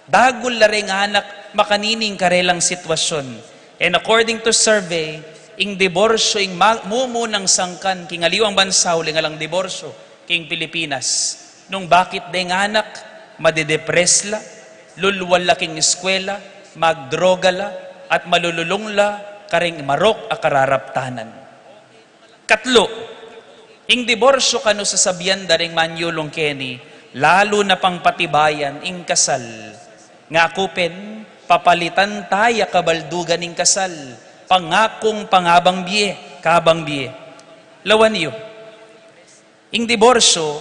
Dagul la reng anak makanining karelang sitwasyun. And according to survey, ing diborsyo, ing ma-, mumunang sangkan king aliwang bansa uling alang diborsyo king Pilipinas. Nung bakit deng anak, madedepress la, lulwal la king eskwela, magdroga la, at malululung la karing marok a kararaptanan. Katlu, ing diborsyo kanu sasabian da ring manyulung keni, lalu na pang patibayan ing kasal. Ngaku pin, papalitan ta ya kabaldugan ning kasal, pangakung pangabang bie, kabang bie. Lawan yu, ing diborsyo,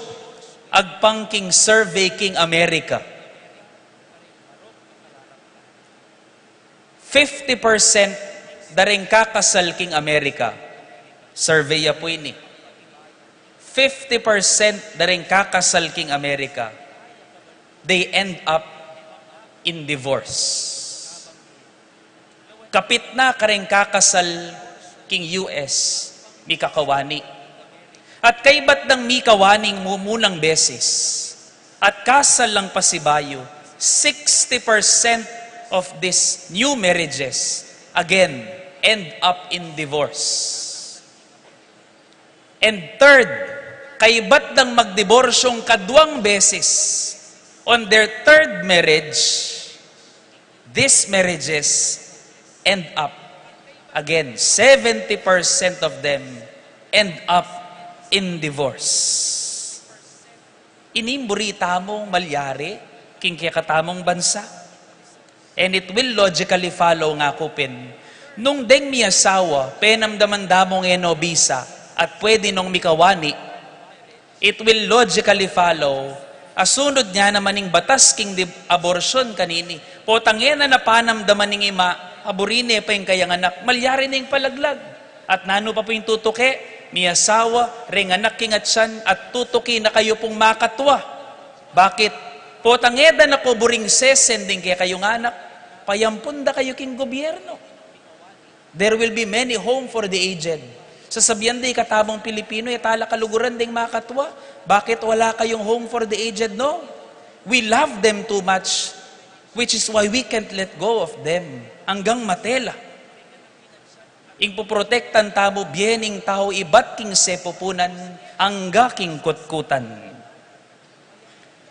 agpang king survey king Amerika. Fifty percent da ring kakasal king Amerika. Survey ya pu ini. Fifty percent da ring kakasal king Amerika, they end up in divorce. Kapit na kareng kakasal king U S, mikakawani. At kaybat dang mikawaning mumunang beses, at kasal lang pasibayu, sixty percent of these new marriages, again, end up in divorce. And third, kaybat dang magdiborsyong kadwang beses, on their third marriage, these marriages end up, again, seventy percent of them end up in divorce. Ini ing buri tamung malyari king kekatamung bansa. And it will logically follow, ngaku pin, nung deng miasawa, penamdaman da mung e no bisa, at pwede nong mikawani, it will logically follow, a sunud nya naman ing batas king di-, abortion kanini. Potang e na napanamdaman ning ima, a buri ne pa ing kayang anak, malyari neng palaglag. At nanu pa pu ing tutuki, miasawa, reng anak king atian, at tutuki na kayu pung makatwa. Bakit? Potang e da na ku buring sesending kekayung anak, payampun da kayu king gobyerno. There will be many home for the aged. Sasabian da ing katamung Pilipino, e tala kaluguran ding makatwa. Bakit wala kayung home for the aged? No. We love them too much, which is why we can't let go of them. Anggang mate la. Ing poprotektan tamu, bie ning tau ibat king sepupunan, angga king kutkutan.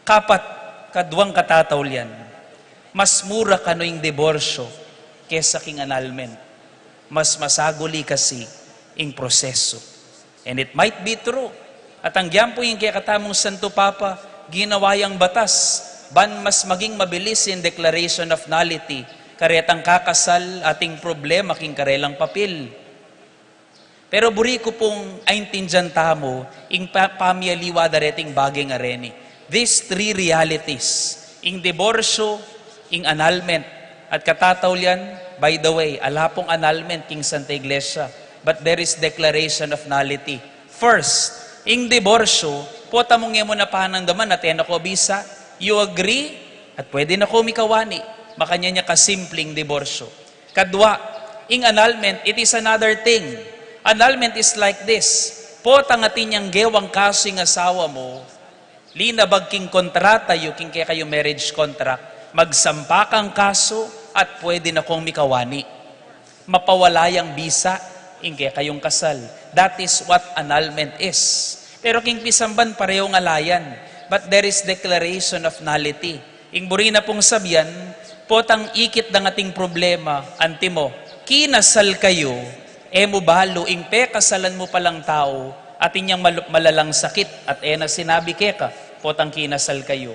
Kapat, kadwang katataulian, mas mura kanu ing diborsyo kesa king annulment. Mas masaguli kasi ing proseso. And it might be true. At agyang pu ing kekatamung Santo Papa, ginawa yang batas, ban mas maging mabilis ing declaration of nullity, karetang kakasal at ing problema king karelang papil. Pero buri ku pung aintindian tamu, ing pa-, pamialiwa da reting bage a reni. These three realities, ing diborsyo, ing annulment, at katataulian, by the way, ala pung annulment king Santa Iglesia, but there is declaration of nullity. First, ing diborsyo, pota mung e mu na panamdaman at e na ko bisa, you agree, at pwede na ko mikawani. Makanyan ya kasimple ing diborsyo. Kadwa, ing annulment, it is another thing. Annulment is like this. Potang atin yang gewang kasu ing asawa mu, linabag king kontrata yu, king kekayu marriage contract, magsampa kang kasu at pwede na kong mikawani. Mapawala yang bisa, ing kekayung kasal. That is what annulment is. Pero king pisamban, parehong ala yan. But there is declaration of nullity. Ing buri na pung sabian, potang ikit dang ating problema, antimo, kinasal kayu, e mu balu ing pekasalan mu palang tau, atin yang mal-, malalang sakit, at e na sinabi keka, potang kinasal kayu.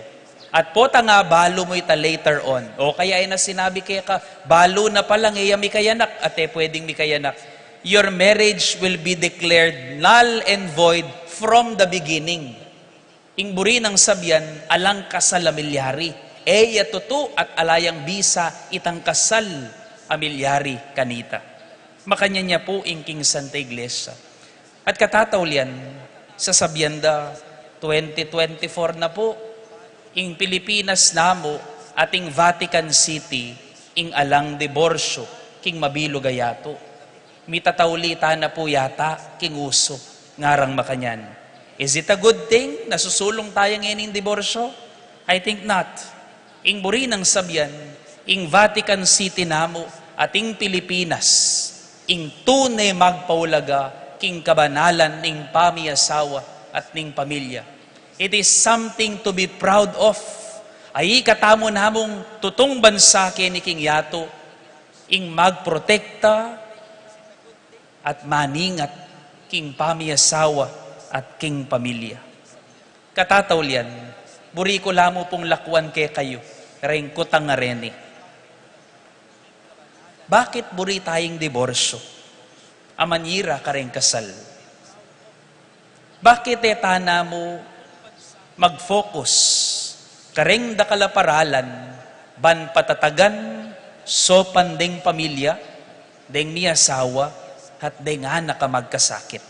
At potang abalu mu ita later on. O kaya e na sinabi keka, balu na palang e ya mikayanak, at e pwedeng mikayanak. Your marriage will be declared null and void from the beginning. Ing buri nang sabian, alang kasal a milyari. E ya tutu at ala yang bisa itang kasal a milyari kanita. Makanyan ya pu ing king Santa Iglesia. At katataulian, sasabian da, twenty twenty-four na pu, ing Pilipinas namu at ing Vatican City, ing alang diborsyo king mabilug a yatu. Mitatauli ta na pu yata king usu, ngarang makanyan. Is it a good thing na susulung taya ngening diborsyo? I think not. Ing buri nang sabian, ing Vatican City namu at ing Pilipinas, ing tune magpaulaga king kabanalan ning pamiasawa at ning pamilya. It is something to be proud of. Ay katamu namung tutung bansa keni king yatu, ing magprotekta at maningat king pamiasawa at king pamilya. Katataulian, buri ku la mu pung lakwan kekayu reng kutang a reni. Bakit buri tayang diborsyo a manira kareng kasal? Bakit e ta na mu mag-focus kareng dakal a paralan ban patatagan, sopan deng pamilya, deng miasawa, at deng anak a magkasakit?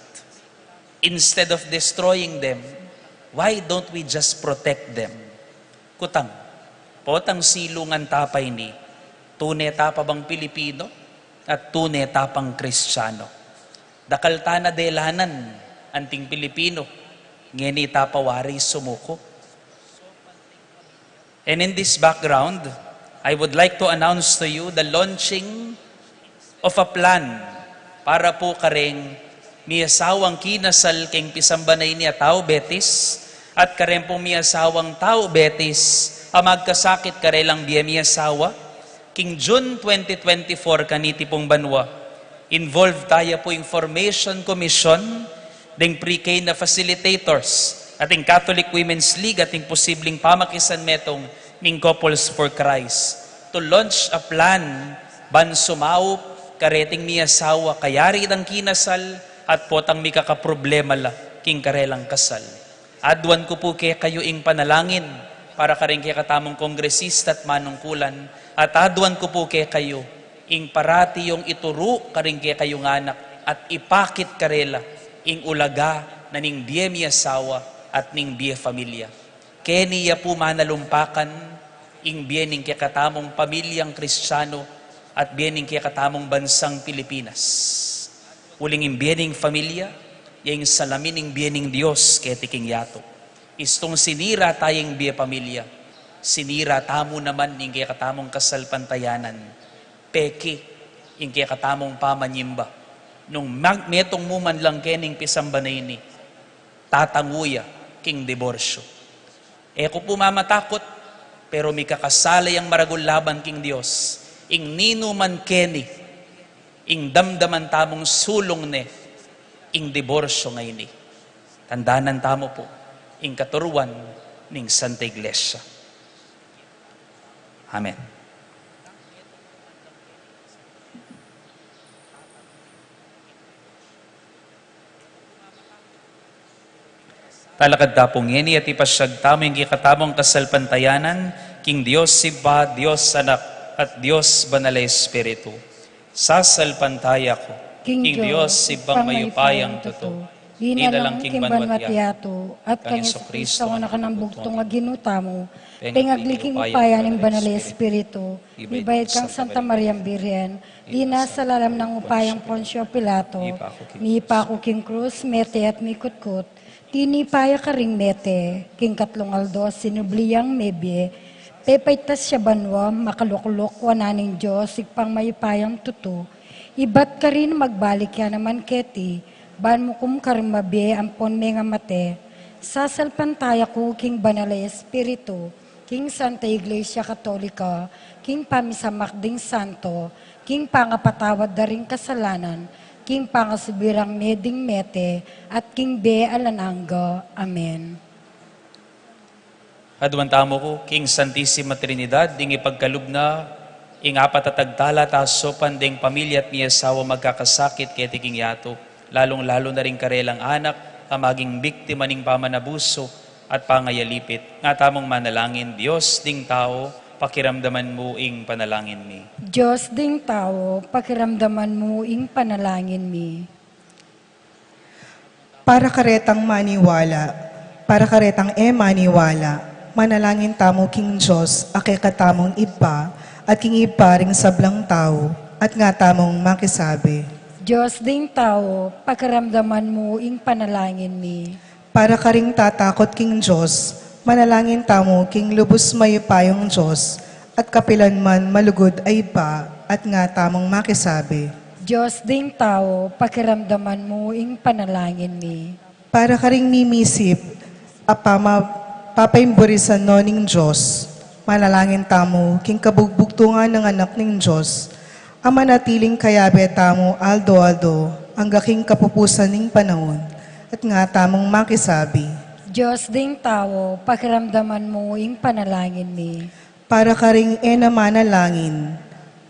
Instead of destroying them, why don't we just protect them? Kutang, potang silungan ta pa ini, tune ta pa bang Pilipino at tune ta pang Kristiyano? Dakal ta na delanan anting Pilipino, ngeni ta pa wari sumuko. And in this background, I would like to announce to you the launching of a plan para pu kareng miasawang kinasal keng pisamban a ini a tau Betis at kareng pung miasawang tau Betis a magkasakit karelang bie miasawa. King June twenty twenty-four kaniti pung banua, involve taya pu ing formation commission deng pre-K na facilitators at ing Catholic Women's League at ing posibleng pamakisanmetung ning Couples for Christ to launch a plan ban sumaup kareting miasawa kayari dang kinasal at potang mikakaproblema la king karelang kasal. Aduan ku pu kekayu ing panalangin para karing kekatamung kongresista at manungkulan, at aduan ku pu kekayu ing parati yung ituru karing kekayung anak at ipakit karela ing ulaga na ning bie miasawa at ning bie familia. Keni ya pu manalumpakan ing bie ning kekatamung pamilyang Kristiyano at bie ning kekatamung bansang Pilipinas. Uling ing bie ning familia, ya ing salamin ning bie ning Dios keti king yatu. Istung sinira taya ing bie pamilya, sinira tamu naman ing kekatamung kasalpantayanan. Peki ing kekatamung pamanyimba. Nung mag-, metung mu man lang kening pisamban a ini, tatangu ya king diborsyo. E ku pu mamatakut, pero mikakasala yang maragul laban king Dios ing ninuman keni ing damdaman tamung sulung ne ing diborsyo ngeni. Tandanan tamu pu ing katuruan ning Santa Iglesia. Amen. Talakad ta pu ngeni at ipasyag tamu ing kekatamung kasalpantayanan king Dios Ibpa, Dios Anak, at Dios Banal a Espiritu. Sasalpantaya ku king Dios Ibpang mayupayang tutu, linalang king banua at yatu, at kang Jesucristo a anak nang bugtung a Ginu tamu, pengagli king upaya ning Banal a Espiritu, mibayad kang Santa Mariang Birhen, linasa lalam nang upayang Poncio Pilato, mipaku king krus, mete at mikutkut, tinipa ya karing mete, king katlung aldo sinubli yang mebie, pepaitas ya banua, makalukluk wanan ning Dios Ibpang mayupayang tutu, Ibat karin magbalik ya naman keti, ban mu kum karin mabie ampon mengamate. Sasalpantaya ku king Banal a Espiritu, king Santa Iglesia Katolika, king pamisamak ding santo, king pangapatawad da ring kasalanan, king pangasubirang mie ding mete, at king bie alang angga. Amen. Aduan tamu ku king Santisima Trinidad, ding ipagkalub na ing apat a tagtala at asopan deng pamilya at miasawa magkakasakit keti king yatu, lalung-lalu na ring karelang anak a maging biktima ning pamanabusu at pangayalipit. Nga tamung manalangin. Dios ding tau, pakiramdaman mu ing panalangin mi. Dios ding tau, pakiramdaman mu ing panalangin mi. Para karetang maniwala, para karetang e maniwala, manalangin tamu king Dios a kekatamung Ibpa, at king Ibpa ring sablang tau, at nga tamung makisabi. Dios ding tau, pakiramdaman mu ing panalangin mi. Para karing tatakot king Dios, manalangin tamu king lubus mayupayung Dios, at kapilan man malugud a Ibpa, at nga tamung makisabi. Dios ding tau, pakiramdaman mu ing panalangin mi. Para karing mimisip a pama-, papaimburisan no ning Dios, manalangin tamu king kabugbugtungan nang Anak ning Dios, a manatiling kayabe tamu aldo-aldo angga king kapupusan ning panaun, at nga tamung makisabi. Dios ding tau, pakiramdaman mu ing panalangin mi. Para karing e na manalangin,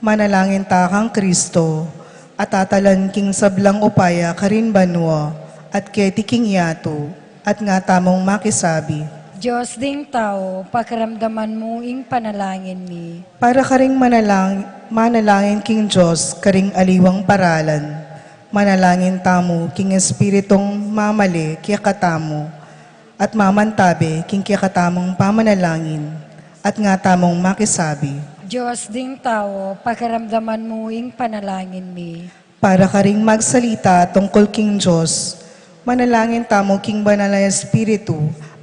manalangin ta kang Kristo, a tatalan king sablang upaya karin banua, at keti king yatu, at nga tamung makisabi. Dios ding tau, pakiramdaman mu ing panalangin mi. Para karing manalang-, manalangin king Dios karing aliwang paralan, manalangin tamu king Espiritung mamale kekatamu, at mamantabe king kekatamung pamanalangin, at nga tamung makisabi. Dios ding tau, pakiramdaman mu ing panalangin mi. Para karing magsalita tungkul king Dios, manalangin tamu king Banal a Espiritu,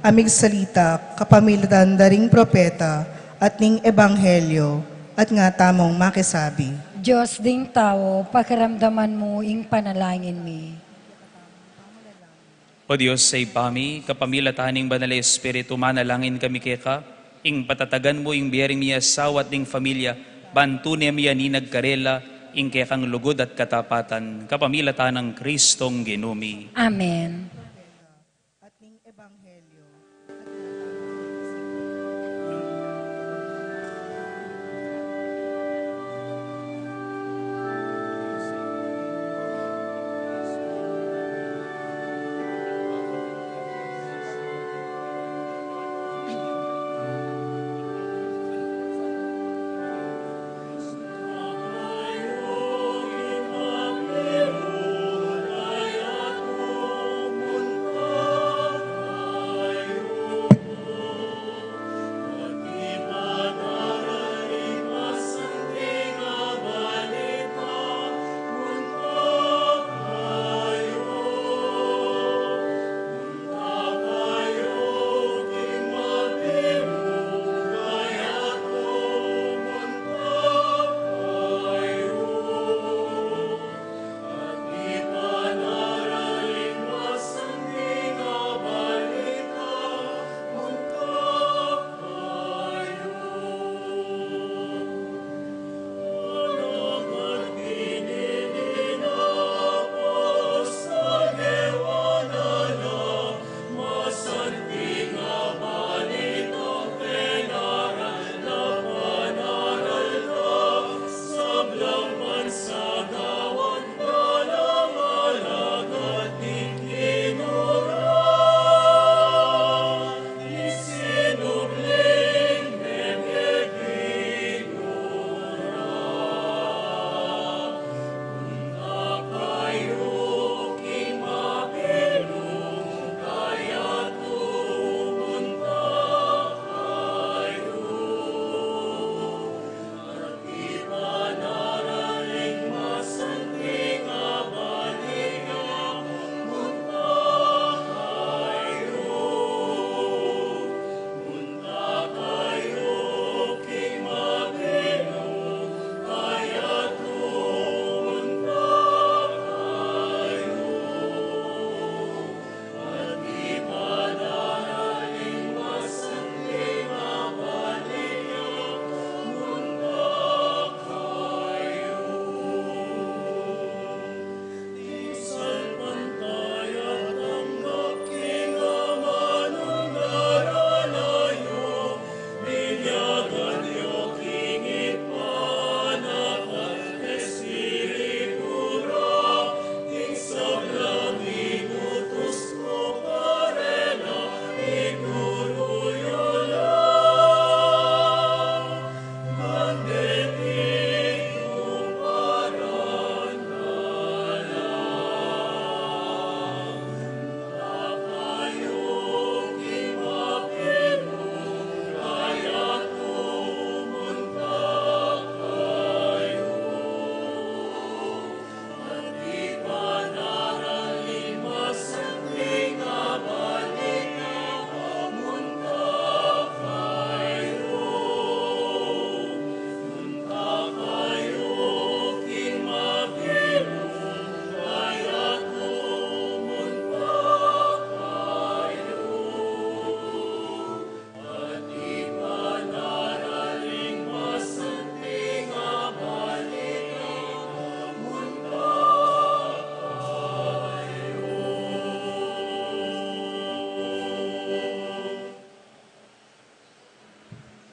a migsalita kapamilatan da ring propeta at ning ebanghelyo, at nga tamung makisabi. Dios ding tau, pakiramdaman mu ing panalangin mi. O Dios a Ibpa mi, kapamilatan ning Banal a Espiritu, manalangin kami keka, ing patatagan mu ing bie ring miasawa at ding familia, ban tune miyaninag karela ing kekang lugud at katapatan, kapamilatan nang Kristong Ginu mi. Amen. At ning ebanghelyo.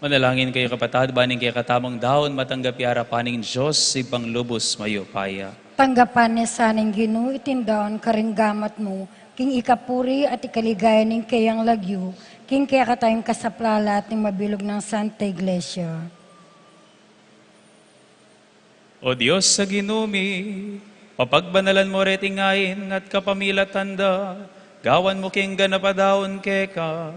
Manalangin kayu, kapatad, ban ing kekatamung daun matanggap ya arapan ning Dios, Ibpang lubus mayupaya. Tanggapan na sa ning Ginu iting daun karing gamat mu, king ikapuri at ikaligaya ning keyang lagyu, king kekatang kasaplalan at ning mabilug nang Santa Iglesia. O Dios a Ginu mi, papagbanalan mu reting ain at kapamilatan da, gawan mu king ganap a daun keka.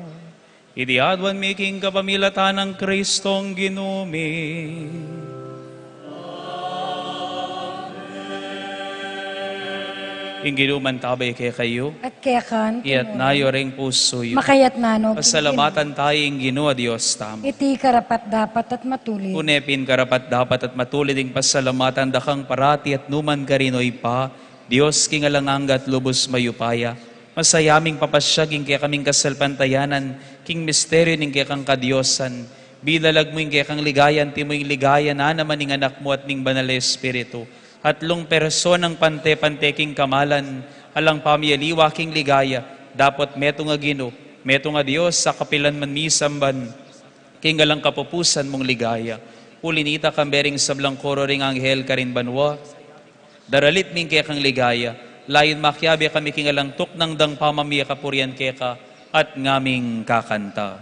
Iti aduan mi king kapamilatan nang Kristong Ginu mi. Ing Ginu mantabe kekayu. At keka naman. Iyatas yu ring pusu yu. Makayatas no king Ginu. Pasalamatan tamu ing Ginu a Dios tamu. Iti karapat-dapat at matulid. Tune pin karapat-dapat at matulid ing pasalamatan da kang parati at nukarin man, O Ibpa, Dios king alang angga at lubus mayupaya. Masaya ming papasyag ing kekaming kasalpantayanan king misteryu ning kekang kadiosan. Binalag mu ing kekang ligaya, antimo ing ligaya na naman ning Anak mu at ning Banal a Espiritu. Atlung personang pante-pante king kamalan, alang pamiyaliwa king ligaya, dapot metung a Ginu, metung a Dios, a kapilan man misamban king alang kapupusan mung ligaya. Uli nita, kambe ring sablang koro ring anghel karin banua, daralit mi ing kekang ligaya, layun makiabe kami king alang tuknang dang pamamie kapurian keka, at ngaming kakanta.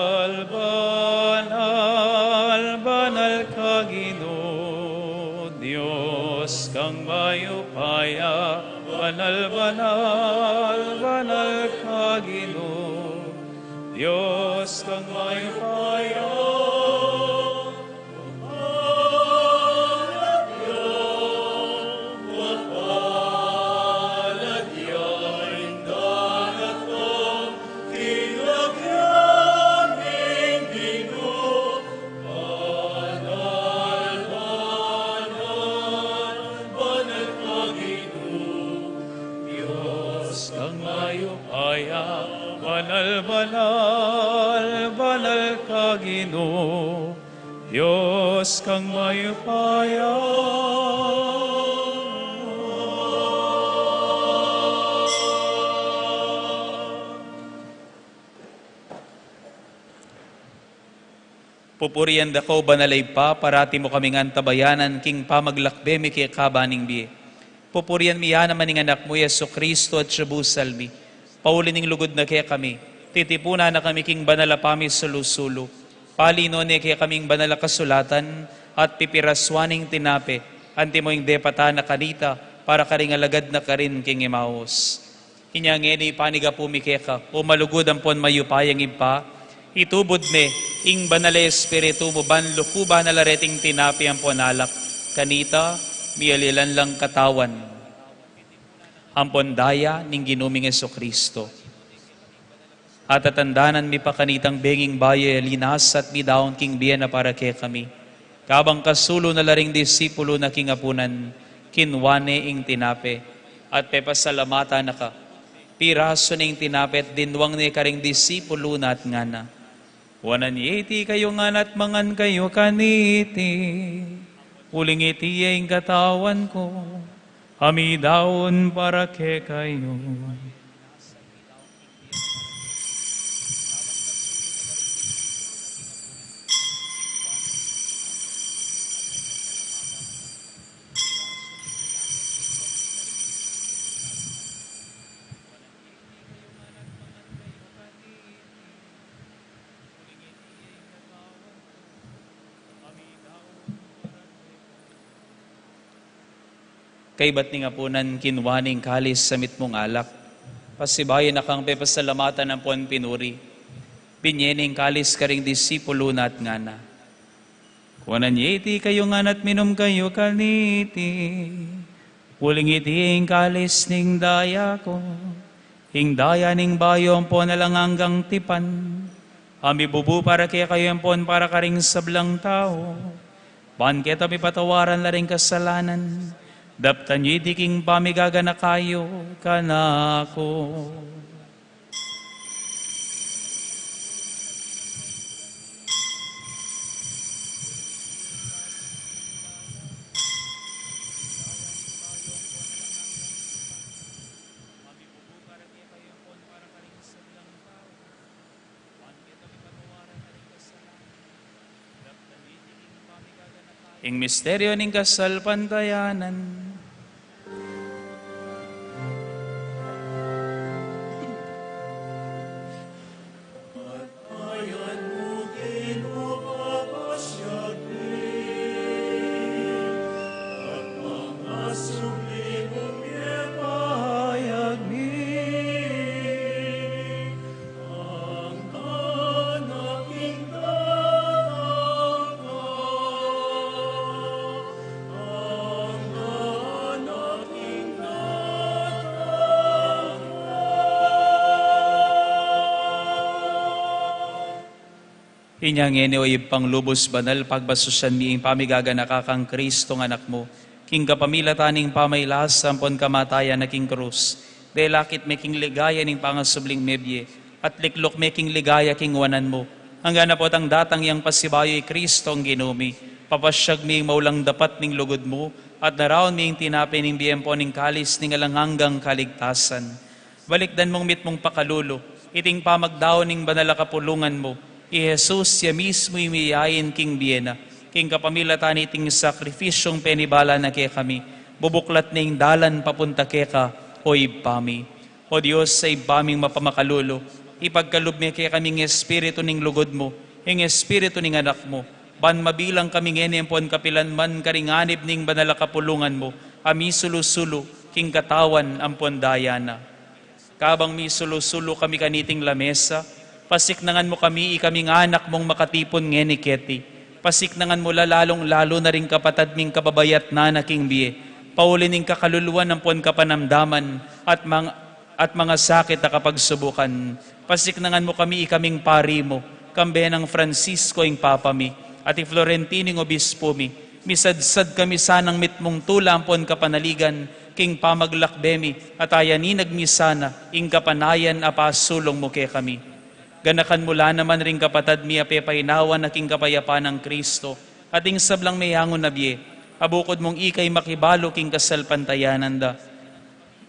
Banal, banal, banal ka Ginu, Dios kang mayupaya. Banal, banal, banal ka Ginu, Dios kang mayupaya. Banal, banal, banal ka Ginu, Dios kang mayupaya. Pupurian da ka, O Banal a Ibpa, parati mu kaming antabayanan king pamaglakbe mi keka ban ning bie. Pupurian mi ya naman ing Anak mu, i Jesucristo, atyabusal mi. Pauli ning lugud na kekami, titipunan na kami king banal a pamisulu-sulu. Palinuan ne kekaming banal a kasulatan, at pipirasuan ing tinape, antimo ing depatan na kanita, para karing alagad na karin king Emmaus. Inya ngeni panigapu mi keka, O malugud ampon mayupayang Ibpa, itubud me ing Banal a Espiritu mu ban lukuban na la reting tinape ampon alak, kanita, miyalilan lang katawan ampon daya ning Ginu ming Jesucristo. Atatandanan mi pa kanitang benging bayu ya linasa at midaun king bie na para kekami. Kabang kasulu na la ring disipulu na king apunan, kinua ne ing tinape, at pepasalamatan na ka. Pirasu ne ing tinape at dinwang ne karing disipulu na at ngana: Wanan ye iti kayu ngan at mangan kayu kaniti. Uling iti ya ing katawan ku, a midaun para kekayu. Kaybat ning apunan, kinua ne ing kalis a mitmung alak. Pasibayu na kang pepasalamatan ampon pinuri, binie ne ing kalis karing disipulu na at ngana: Kuanan ye iti kayu ngan at minum kayu kaniti, uling iti ing kalis ning daya ku, ing daya ning bayu ampon alang anggang tipan, a mibubu para kekayu ampon para karing sablang tau, ban keta mipatawaran la ring kasalanan. Daptan yu iti king pamigaganaka yu kanaku. Ing misteryo ning kasalpantayanan. Inya ngeni, o Ibpang lubus banal, pagbasusan mi ing pamigaganaka kang Kristong Anak mu, king kapamilatan ning pamagkasakit ampon kamatayan na king krus. Delakit me king ligaya ning pangasubling mebie, at likluk me king ligaya king wanan mu. Anggang na potang datang yang pasibayu i Kristong Ginu mi, papasyag mi ing maulang dapat ning lugud mu, at naraun mi ing tinape ning bie ampon ing kalis ning alang anggang kaligtasan. Balikdan mung mitmung pakalulu iting pamagdaun ning banal a kapulungan mu, i Jesus ya mismu ing miyayain king bie na, king kapamilatan niting sakripisyung penibala na kekami, bubuklat ne ing dalan papunta keka, o Ibpa mi. O Dios, a Ibpa ming mapamakalulu, ipagkalub me kekami ing espiritu ning lugud mu, ing espiritu ning Anak mu, ban mabilang kami ngeni ampon kapilan man karing anib ning banal a kapulungan mu, a misulu-sulu king katawan ampon daya na. Kabang misulu-sulu kami kaniting lamesa, pasiknangan mu kami, ikaming anak mung makatipun ngeni keti. Pasiknangan mu la lalung-lalu na ring kapatad ming kababayatnan na king bie, pauli ning kakaluluan ampon kapanamdaman, at mang-, at mangasakit a kapagsubukan. Pasiknangan mu kami, ikaming pari mu, kambe nang Francisco ing Papa mi, at i Florentino ing Obispo mi, misadsad kami sanang mitmung tula ampon kapanaligan, king pamaglakbe mi, at ayanin mi sana ing kapanayan a pasulung mu kekami. Ganakan mu la naman ring kapatad mi a pepainawa na king kapayapan nang Kristo, at ing sablang meyangu na bie, a bukud mung ikay makibalu king kasalpantayanan da.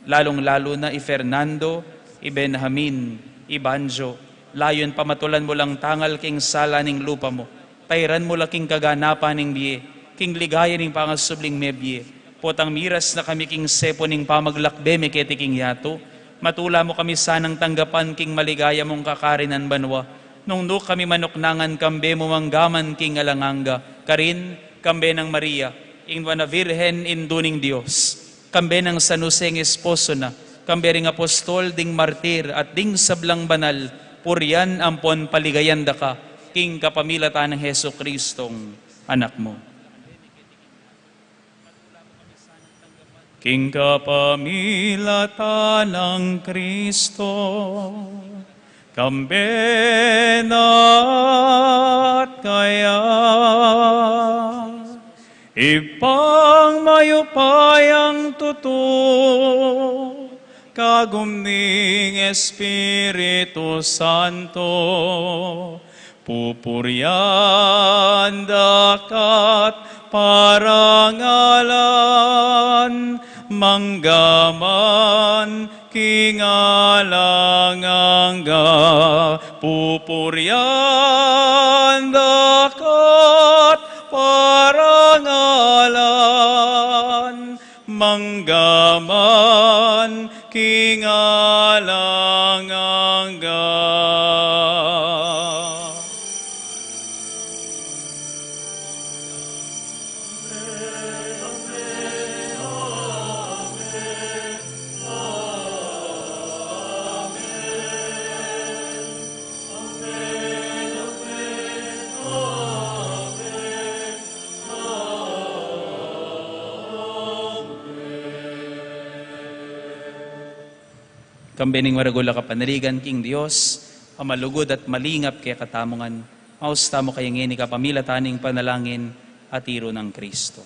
Lalung-lalu na i Fernando, i Benjamin, i Banjo, layun pamatulan mu lang tangal king sala ning lupa mu. Tairan mu la king kaganapan ning bie, king ligaya ning pangasubling mebie. Potang miras na kami king sepu ning pamaglakbe mi keti king yatu, matula mu kami sanang tanggapan king maligaya mung kakarinan banua, nung nu kami manuknangan kambe mu manggaman king alang angga, karin kambe nang Maria, ing nuan a Virgen, Indu ning Dios, kambe nang San Jose ing esposo na, kambe ring apostol, ding martir, at ding sablang banal, purian ampon paligayan da ka, king kapamilatan nang Jesucristong Anak mu. King kapamilatan nang Kristo, kambe na at kaya, Ibpang mayupayang tutu, kagum ning Espiritu Santo, pupurian da ka't parangalan, manggaman king alang angga. Pupurian da ka't parangalan, manggaman king alang angga. Pambening maragul a kapanaligan king Dios, a malugud at malingap kekatamu ngan, maus tamu kaya ngeni kapamilatan ning panalangin a tiru nang Kristo.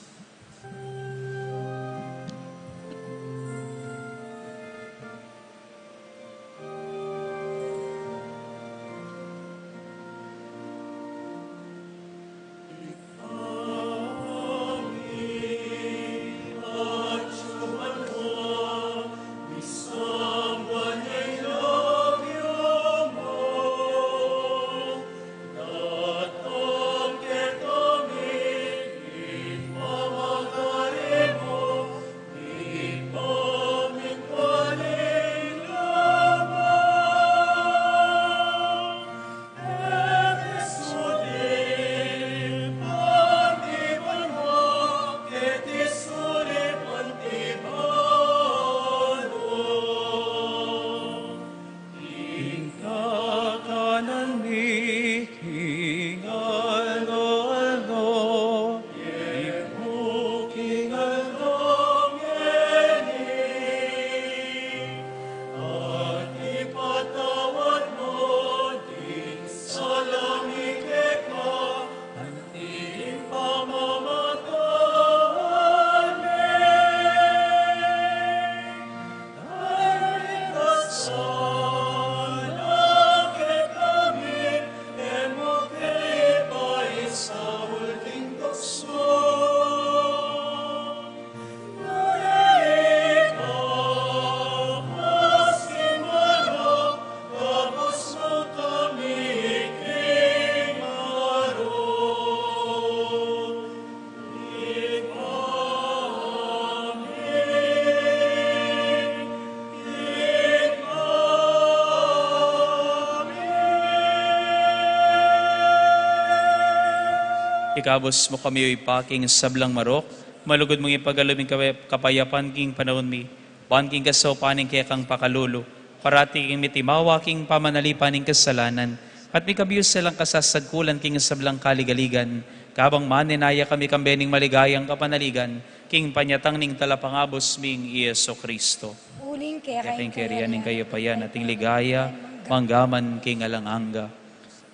Ikabus mu kami, O Ibpa, king sablang marok, malugud mung ipagalub ing kapay-, kapayapan king panaun mi, ban king kasaupan ning kekang pakalulu, parati kaming mitimawa king pamanalipan ning kasalanan, at mikabius na lang kasasagkulan king sablang kaligaligan, kabang manenaya kami kambe ning maligayang kapanaligan, king panyatang ning Talapangabus ming i Jesu Kristo. Uling kekang kayarian ning kayapayan at ing ligaya, manggaman king alang angga.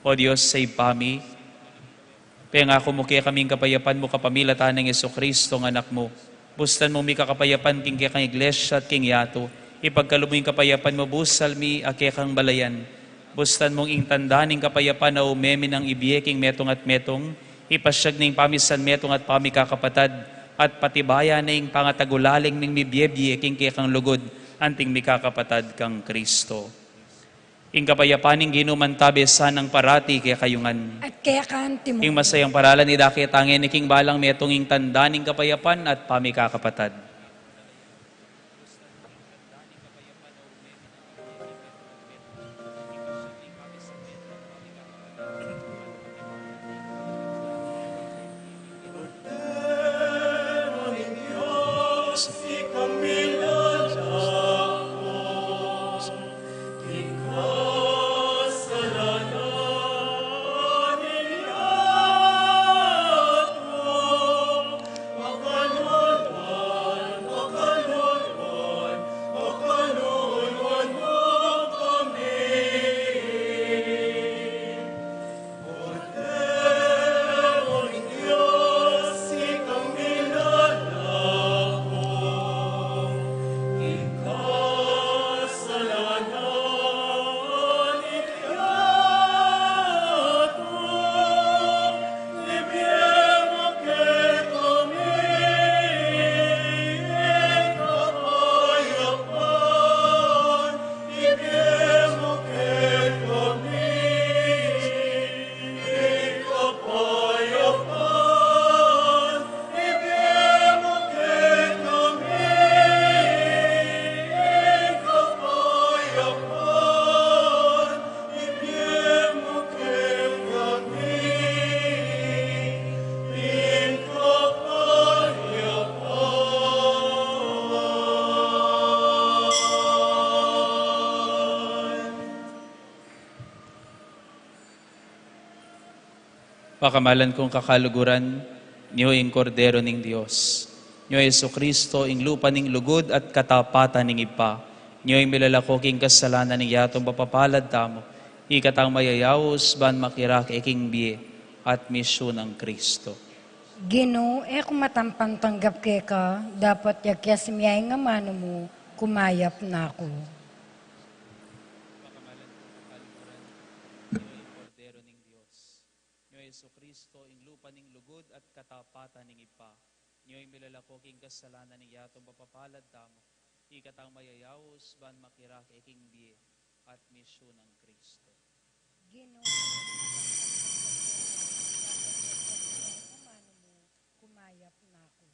O Dios, Ibpa mi, pengaku mu kekaming kapayapan mu kapamilatan nang Jesu Kristo, Anak mu. Bustan mung mika kapayapan king kekang iglesia at king yatu. Ipagkalub mu ing kapayapan mu, busal mi a kekang balayan. Bustan mung ing tanda ning kapayapan a ume mi nang ibie king metung at metung, ipasiag ning pamisan metung at pamikakapatad, at patibayan na ing pangatagulaling ming mibie-bie king kekang lugud, anting mikakapatad kang Kristo. Ing kapayapan ning Ginu mantabe sanang parati kekayu ngan. At keka naman. Ing masayang paralan idake tangeni king balang metung ing tanda ning kapayapan at pamikakapatad. Pakamalan kung kakaluguran, nyo ing Kordero ning Dios. Nyo Jesucristo, ing lupa ning lugud at katapatan ning Ibpa. Nyoy milalako king kasalanan ning yatung mapapalad tamu, ikatang mayayaus ban makirak e king bie at misyu nang Kristo. Ginu, e ku matampang tanggap keka, dapot yakyas mi ya ing amanu mu, kumayap na ku. Nyoy Jesucristo, ing lupa ning lugud at katapatan ning Ibpa. Nyoy milalako king kasalanan ning yatung mapapalad tamu, ikatang mayayaus ban makirak e king bie at misyu nang Kristo. Ginu, kumayap na ku.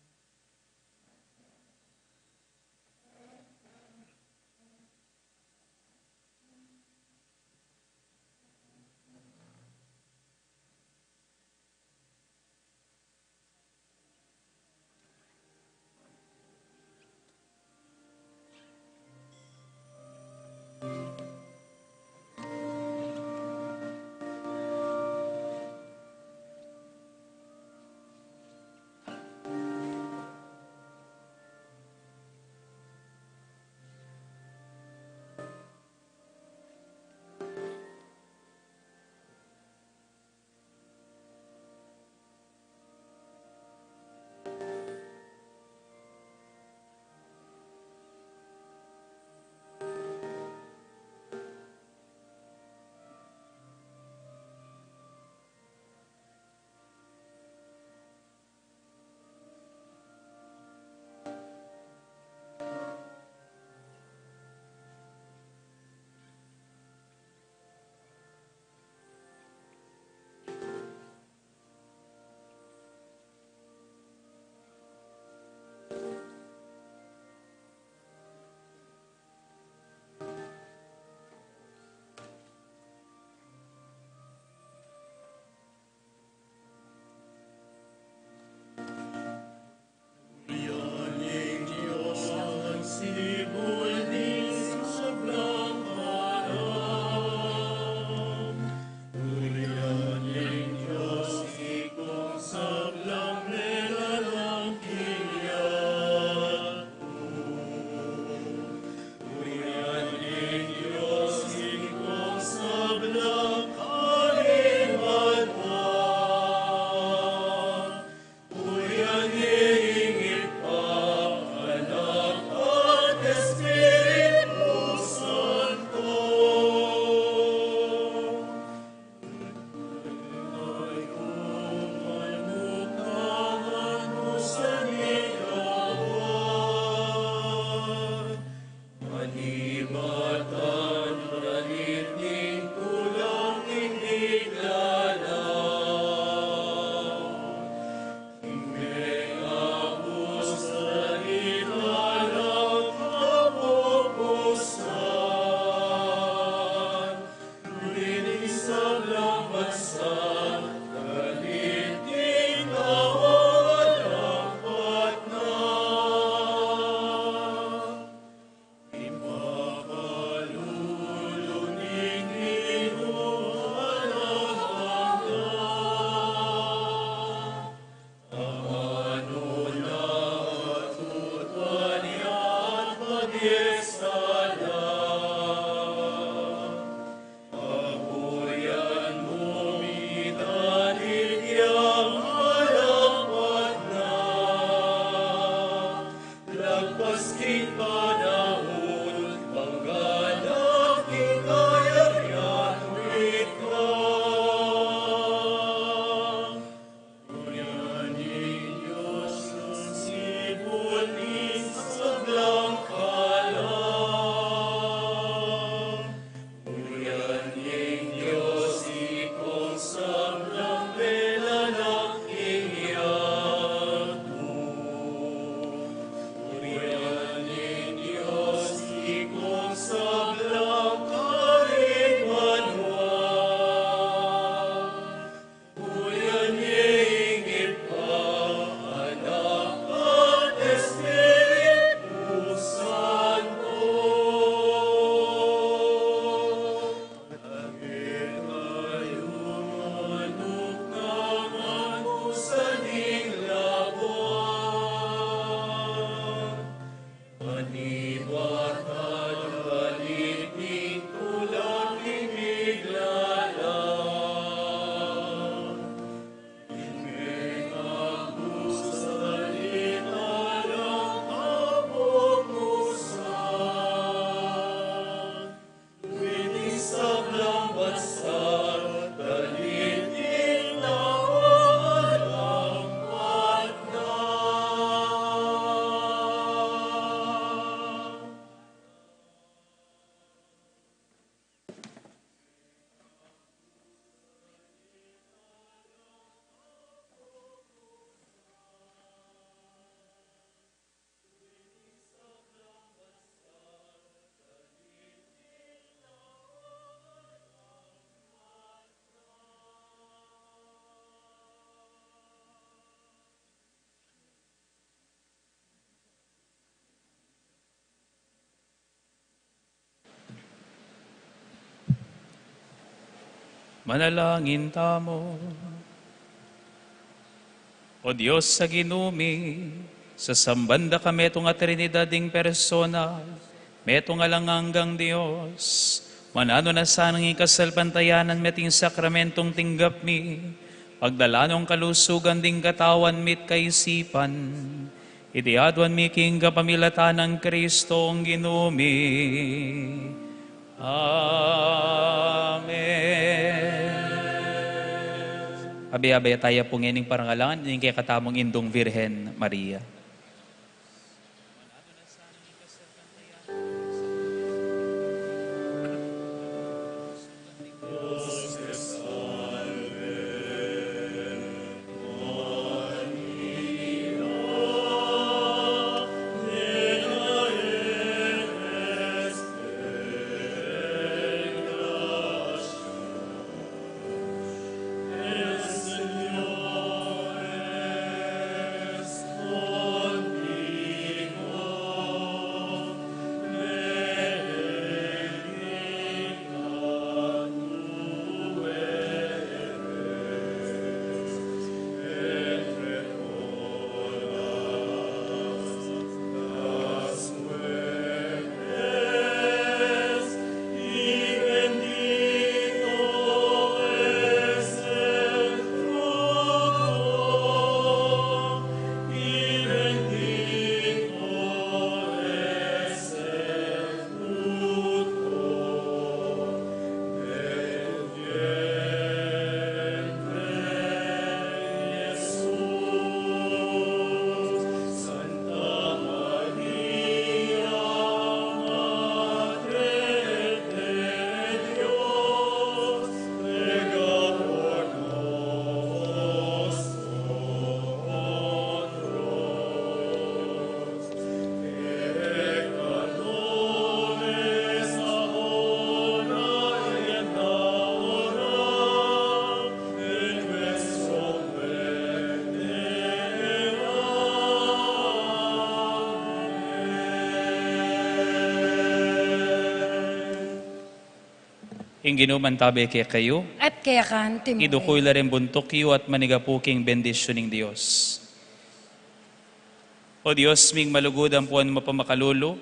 Manalangin tamu. O Dios a Ginu mi, sasamban da ka metung a Trinidad ing personal, metung alang anggang Dios, mananu na sanang ikasalpantayanan mi at ing sakramentong tinggap mi, pagdalan nong kalusugan ding katawan mi't kaisipan. Iti aduan mi king kapamilatan nang Kristong Ginu mi. Amen. Abe-abe taya pu ngening parangalan ning kekatamung Indung Virgen Maria. Ing Ginu mantabe kekayu. At keka naman. Idukul la ring buntuk yu at manigapu king bendisyun ning Dios. O Dios ming malugud ampon mapamakalulu,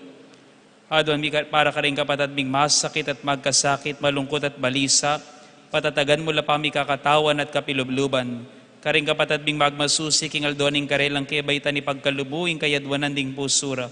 aduan mi ka-, para karing kapatad ming masakit at magkasakit, malungkut at balisa, patatagan mu la pamikakatawan at kapilubluban. Karing kapatad ming magmasusi king aldo ning karelang kebaitan, ipagkalub mu ing kayadwanan ding pusu ra.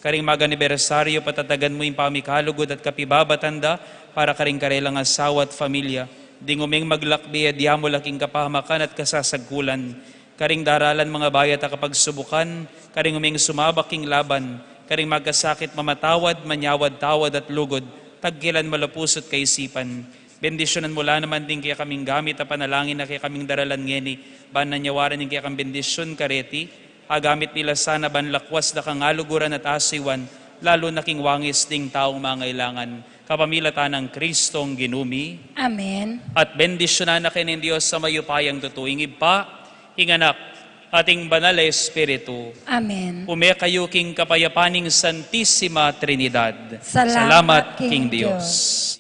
Karing mag-anibersaryu, patatagan mu ing pamikalugud at kapibabatan da para karing karelang asawa at familia. Ding umeng maglakbe, adya mu la king kapahamakan at kasasagkulan. Karing daralan mangabayat a kapagsubukan, karing umeng sumabak king laban, karing magkasakit mamatawad, manyawad-tawad at lugud, tagkilan mu la pusu't kaisipan. Bendisyunan mu la naman ding kekaming gamit a panalangin a kekaming daralan ngeni, ban nanyawaran ing kekang bendisyun kareti, agamit mi la sana ban lakwas da kang aluguran at asiwan, lalu na king wangis ding taung mangailangan. Kapamilatan nang Kristong Ginu mi. Amen. At bendisyunan na kayu ning Dios a mayupayang tutu, ing Ibpa, ing Anak, at ing Banal a Espiritu. Amen. Ume kayu king kapayapan ning Santisima Trinidad. Salamat king Dios.